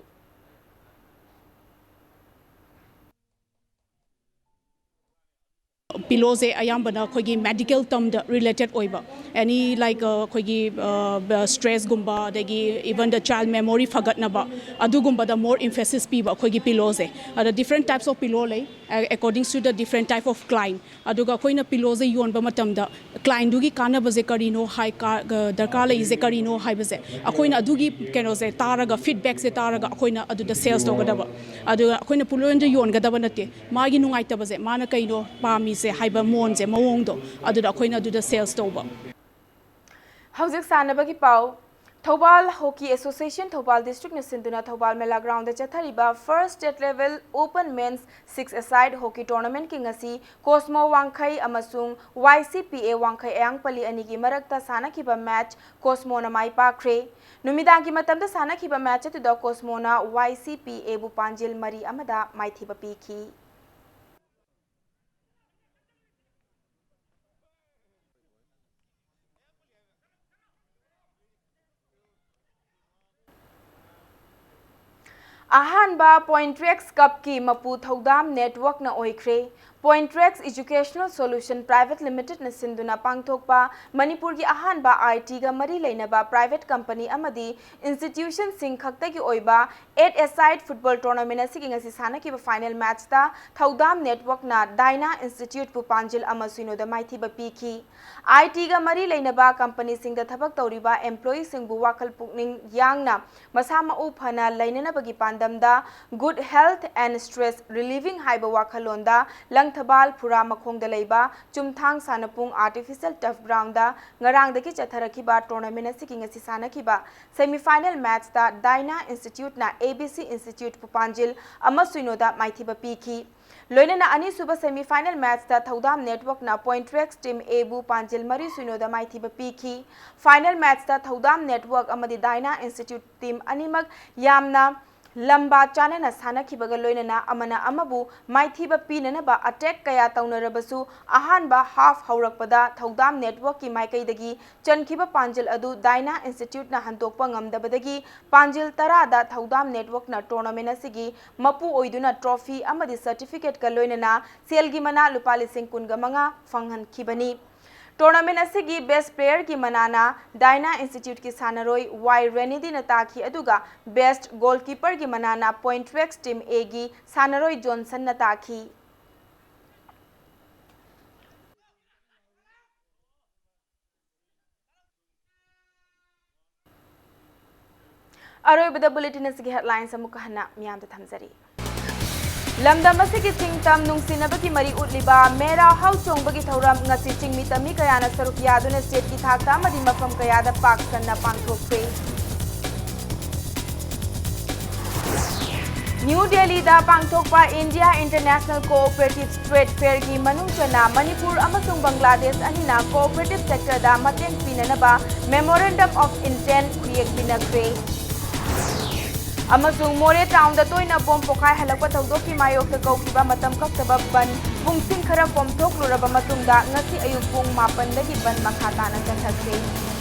Pillowꯁꯦ ꯑꯌꯥꯝꯕꯅ ꯑꯩꯈꯣꯏꯒꯤ medical termꯗ related ꯑꯣꯏꯕ, any like ꯑꯩꯈꯣꯏꯒꯤ stressꯒꯨꯝꯕ, ꯑꯗꯒꯤ even the child memory ꯐꯒꯠꯅꯕ, ꯑꯗꯨꯒꯨꯝꯕꯗ more emphasis ꯄꯤꯕ ꯑꯩꯈꯣꯏꯒꯤ pillowꯁꯦ꯫ ꯑꯗ different types of pillow ꯂꯩ, according to the different type of client꯫ ꯑꯗꯨꯒ ꯑꯩꯈꯣꯏꯅ pillowꯁꯦ ꯌꯣꯟꯕ ꯃꯇꯝꯗ clientꯗꯨꯒꯤ ꯀꯥꯟꯅꯕꯁꯦ ꯀꯔꯤꯅꯣ ꯍꯥꯏ, ꯗꯔꯀꯥꯔ ꯂꯩꯔꯤꯁꯦ ꯀꯔꯤꯅꯣ ꯍꯥꯏꯕꯁꯦ ꯑꯩꯈꯣꯏꯅ ꯑꯗꯨꯒꯤ ꯀꯩꯅꯣꯁꯦ ꯇꯥꯔꯒ, feedbackꯁꯦ ꯇꯥꯔꯒ ꯑꯩꯈꯣꯏꯅ ꯑꯗꯨꯗ sales ꯇꯧꯒꯗꯕ꯫ ꯑꯗꯨꯒ ꯑꯩꯈꯣꯏꯅ pillowꯗ ꯌꯣꯟꯒꯗꯕ ꯅꯠꯇꯦ, ꯃꯥꯒꯤ ꯅꯨꯡꯉꯥꯏꯇꯕꯁꯦ, ꯃꯥꯅ ꯀꯩꯅꯣ ꯄꯥꯝꯃꯤꯁꯦ ꯍꯥꯏꯕ ꯃꯑꯣꯡꯁꯦ, ꯃꯑꯣꯡꯗꯣ, ꯑꯗꯨꯗ ꯑꯩꯈꯣꯏꯅ ꯑꯗꯨꯗ sales ꯇꯧꯕ꯫ ꯍꯧꯖꯤꯛ ꯁꯥꯟꯅꯕꯒꯤ ꯄꯥꯎ꯫ ꯊꯧꯕꯥꯜ Hockey Association ꯊꯧꯕꯥꯜ Districtꯅ ꯁꯤꯟꯗꯨꯅ ꯊꯧꯕꯥꯜ ꯃꯦꯂꯥ Groundꯗ ꯆꯠꯊꯔꯤꯕ First State Level Open Men's Six-a-side Hockey Tournamentꯀꯤ ꯉꯁꯤ ꯀꯣꯁꯃꯣ ꯋꯥꯡꯈꯩ ꯑꯃꯁꯨꯡ Y C P A ꯋꯥꯡꯈꯩ ꯑꯌꯥꯡꯄꯜꯂꯤ ꯑꯅꯤꯒꯤ ꯃꯔꯛꯇ ꯁꯥꯟꯅꯈꯤꯕ match ꯀꯣꯁꯃꯣꯅ ꯃꯥꯏ ꯄꯥꯛꯈ꯭ꯔꯦ꯫ ꯅꯨꯃꯤꯗꯥꯡꯒꯤ ꯃꯇꯝꯗ ꯁꯥꯟꯅꯈꯤꯕ match ꯑꯗꯨꯗ ꯀꯣꯁꯃꯣꯅ Y C P Aꯕꯨ ꯄꯥꯟꯖꯤꯜ ꯃꯔꯤ ꯑꯃꯗ ꯃꯥꯏꯊꯤꯕ ꯄꯤꯈꯤ꯫ ꯑꯍꯥꯟꯕ Pointrex Cupꯀꯤ ꯃꯄꯨ ꯊꯧꯗꯥꯝ Networkꯅ ꯑꯣꯏꯈ꯭ꯔꯦ꯫ Pointrex Educational Solution Private Limitedꯅ ꯁꯤꯟꯗꯨꯅ ꯄꯥꯡꯊꯣꯛꯄ ꯃꯅꯤꯄꯨꯔꯒꯤ ꯑꯍꯥꯟꯕ ITꯒ ꯃꯔꯤ ꯂꯩꯅꯕ private company ꯑꯃꯗꯤ institutionꯁꯤꯡ ꯈꯛꯇꯒꯤ ꯑꯣꯏꯕ eight-a-side football tournament ꯑꯁꯤꯒꯤ ꯉꯁꯤ ꯁꯥꯟꯅꯈꯤꯕ final matchꯇ ꯊꯧꯗꯥꯝ Networkꯅ Dyna Instituteꯄꯨ ꯄꯥꯟꯖꯤꯜ ꯑꯃ ꯁꯤꯅꯣꯗ ꯃꯥꯏꯊꯤꯕ ꯄꯤꯈꯤ꯫ ITꯒ ꯃꯔꯤ ꯂꯩꯅꯕ companyꯁꯤꯡꯗ ꯊꯕꯛ ꯇꯧꯔꯤꯕ employeeꯁꯤꯡꯕꯨ ꯋꯥꯈꯜ ꯄꯨꯛꯅꯤꯡ ꯌꯥꯡꯅ ꯃꯁꯥ ꯃꯎ ꯐꯅ ꯂꯩꯅꯅꯕꯒꯤ ꯄꯥꯟꯗꯝꯗ Good Health and Stress Relieving ꯍꯥꯏꯕ ꯋꯥꯈꯜꯂꯣꯟꯗ ꯂꯪꯊꯕꯥꯜ ꯐꯨꯔꯥ ꯃꯈꯣꯡꯗ ꯂꯩꯕ ꯆꯨꯝꯊꯥꯡ ꯁꯥꯟꯅꯄꯨꯡ Artificial Turf Groundꯗ ꯉꯔꯥꯡꯗꯒꯤ ꯆꯠꯊꯔꯛꯈꯤꯕ tournament ꯑꯁꯤꯒꯤ ꯉꯁꯤ ꯁꯥꯟꯅꯈꯤꯕ semi final matchꯇ Dyna Instituteꯅ ABC Instituteꯄꯨ ꯄꯥꯟꯖꯤꯜ ꯑꯃ ꯁꯤꯅꯣꯗ ꯃꯥꯏꯊꯤꯕ ꯄꯤꯈꯤ꯫ ꯂꯣꯏꯅꯅ ꯑꯅꯤꯁꯨꯕ semi final matchꯇ ꯊꯧꯗꯥꯝ Networkꯅ Pointrex Team Aꯕꯨ ꯄꯥꯟꯖꯤꯜ ꯃꯔꯤ ꯁꯤꯅꯣꯗ ꯃꯥꯏꯊꯤꯕ ꯄꯤꯈꯤ꯫ Final matchꯇ ꯊꯧꯗꯥꯝ Network ꯑꯃꯗꯤ Dyna Institute team ꯑꯅꯤꯃꯛ ꯌꯥꯝꯅ ꯂꯝꯕꯥ ꯆꯥꯅꯅ ꯁꯥꯟꯅꯈꯤꯕꯒ ꯂꯣꯏꯅꯅ ꯑꯃꯅ ꯑꯃꯕꯨ ꯃꯥꯏꯊꯤꯕ ꯄꯤꯅꯅꯕ attack ꯀꯌꯥ ꯇꯧꯅꯔꯕꯁꯨ ꯑꯍꯥꯟꯕ half ꯍꯧꯔꯛꯄꯗ ꯊꯧꯗꯥꯝ Networkꯀꯤ ꯃꯥꯏꯀꯩꯗꯒꯤ ꯆꯟꯈꯤꯕ ꯄꯥꯟꯖꯤꯜ ꯑꯗꯨ Dyna Instituteꯅ ꯍꯟꯗꯣꯛꯄ ꯉꯝꯗꯕꯗꯒꯤ ꯄꯥꯟꯖꯤꯜ ꯇꯔꯥꯗ ꯊꯧꯗꯥꯝ Networkꯅ tournamentꯑꯁꯤꯒꯤ ꯃꯄꯨ ꯑꯣꯏꯗꯨꯅ trophy ꯑꯃꯗꯤ certificateꯀ ꯂꯣꯏꯅꯅ ꯁꯦꯜꯒꯤ ꯃꯅꯥ ꯂꯨꯄꯥ ꯂꯤꯁꯤꯡ ꯀꯨꯟꯒ ꯃꯉꯥ ꯐꯪꯍꯟꯈꯤꯕꯅꯤ꯫ Tournament ꯑꯁꯤꯒꯤ best playerꯒꯤ ꯃꯅꯥꯅ Dyna Instituteꯀꯤ ꯁꯥꯟꯅꯔꯣꯏ ꯋꯥꯏ ꯔꯦꯅꯤꯗꯤꯅ ꯇꯥꯈꯤ, ꯑꯗꯨꯒ best goalkeeperꯒꯤ ꯃꯅꯥꯅ Pointrex Team Aꯒꯤ ꯁꯥꯟꯅꯔꯣꯏ ꯖꯣꯟꯁꯟꯅ ꯇꯥꯈꯤ꯫ ꯑꯔꯣꯏꯕꯗ bulletin ꯑꯁꯤꯒꯤ headlines ꯑꯃꯨꯛꯀ ꯍꯟꯅ ꯃꯤꯌꯥꯝꯗ ꯊꯝꯖꯔꯤ꯫ ꯂꯝꯗꯝ ꯑꯁꯤꯒꯤ ꯆꯤꯡ ꯇꯝ ꯅꯨꯡꯁꯤꯅꯕꯒꯤ ꯃꯔꯤ ꯎꯠꯂꯤꯕ ꯃꯦꯔꯥ ꯍꯧ ꯆꯣꯡꯕꯒꯤ ꯊꯧꯔꯝ ꯉꯁꯤ ꯆꯤꯡꯃꯤꯇ ꯃꯤ ꯀꯌꯥꯅ ꯁꯔꯨꯛ ꯌꯥꯗꯨꯅ ꯁ꯭ꯇꯦꯠꯀꯤ ꯊꯥꯛꯇ ꯑꯃꯗꯤ ꯃꯐꯝ ꯀꯌꯥꯗ ꯄꯥꯛ ꯁꯟꯅ ꯄꯥꯡꯊꯣꯛꯈ꯭ꯔꯦ꯫ ꯅ꯭ꯌꯨ ꯗꯦꯜꯂꯤꯗ ꯄꯥꯡꯊꯣꯛꯄ India International Cooperative Trade Fairꯒꯤ ꯃꯅꯨꯡ ꯆꯟꯅ ꯃꯅꯤꯄꯨꯔ ꯑꯃꯁꯨꯡ ꯕꯪꯒ꯭ꯂꯥꯗꯦꯁ ꯑꯅꯤꯅ cooperative sectorꯗ ꯃꯇꯦꯡ ꯄꯤꯅꯅꯕ Memorandum of Intent ꯈꯨꯌꯦꯛ ꯄꯤꯅꯈ꯭ꯔꯦ꯫ ꯑꯃꯁꯨꯡ ꯃꯣꯔꯦ ꯇꯥꯎꯟꯗ ꯇꯣꯏꯅ ꯕꯣꯝ ꯄꯣꯈꯥꯏ ꯍꯜꯂꯛꯄ ꯊꯧꯗꯣꯛꯀꯤ ꯃꯥꯌꯣꯛꯇ ꯀꯧꯈꯤꯕ ꯃꯇꯝ ꯀꯛꯇꯕ ꯕꯟ ꯄꯨꯡꯁꯤꯡ ꯈꯔ ꯀꯣꯝꯊꯣꯛꯂꯨꯔꯕ ꯃꯇꯨꯡꯗ ꯉꯁꯤ ꯑꯌꯨꯛ ꯄꯨꯡ ꯃꯥꯄꯟꯗꯒꯤ ꯕꯟ ꯃꯈꯥ ꯇꯥꯅ ꯆꯠꯊꯈ꯭ꯔꯦ꯫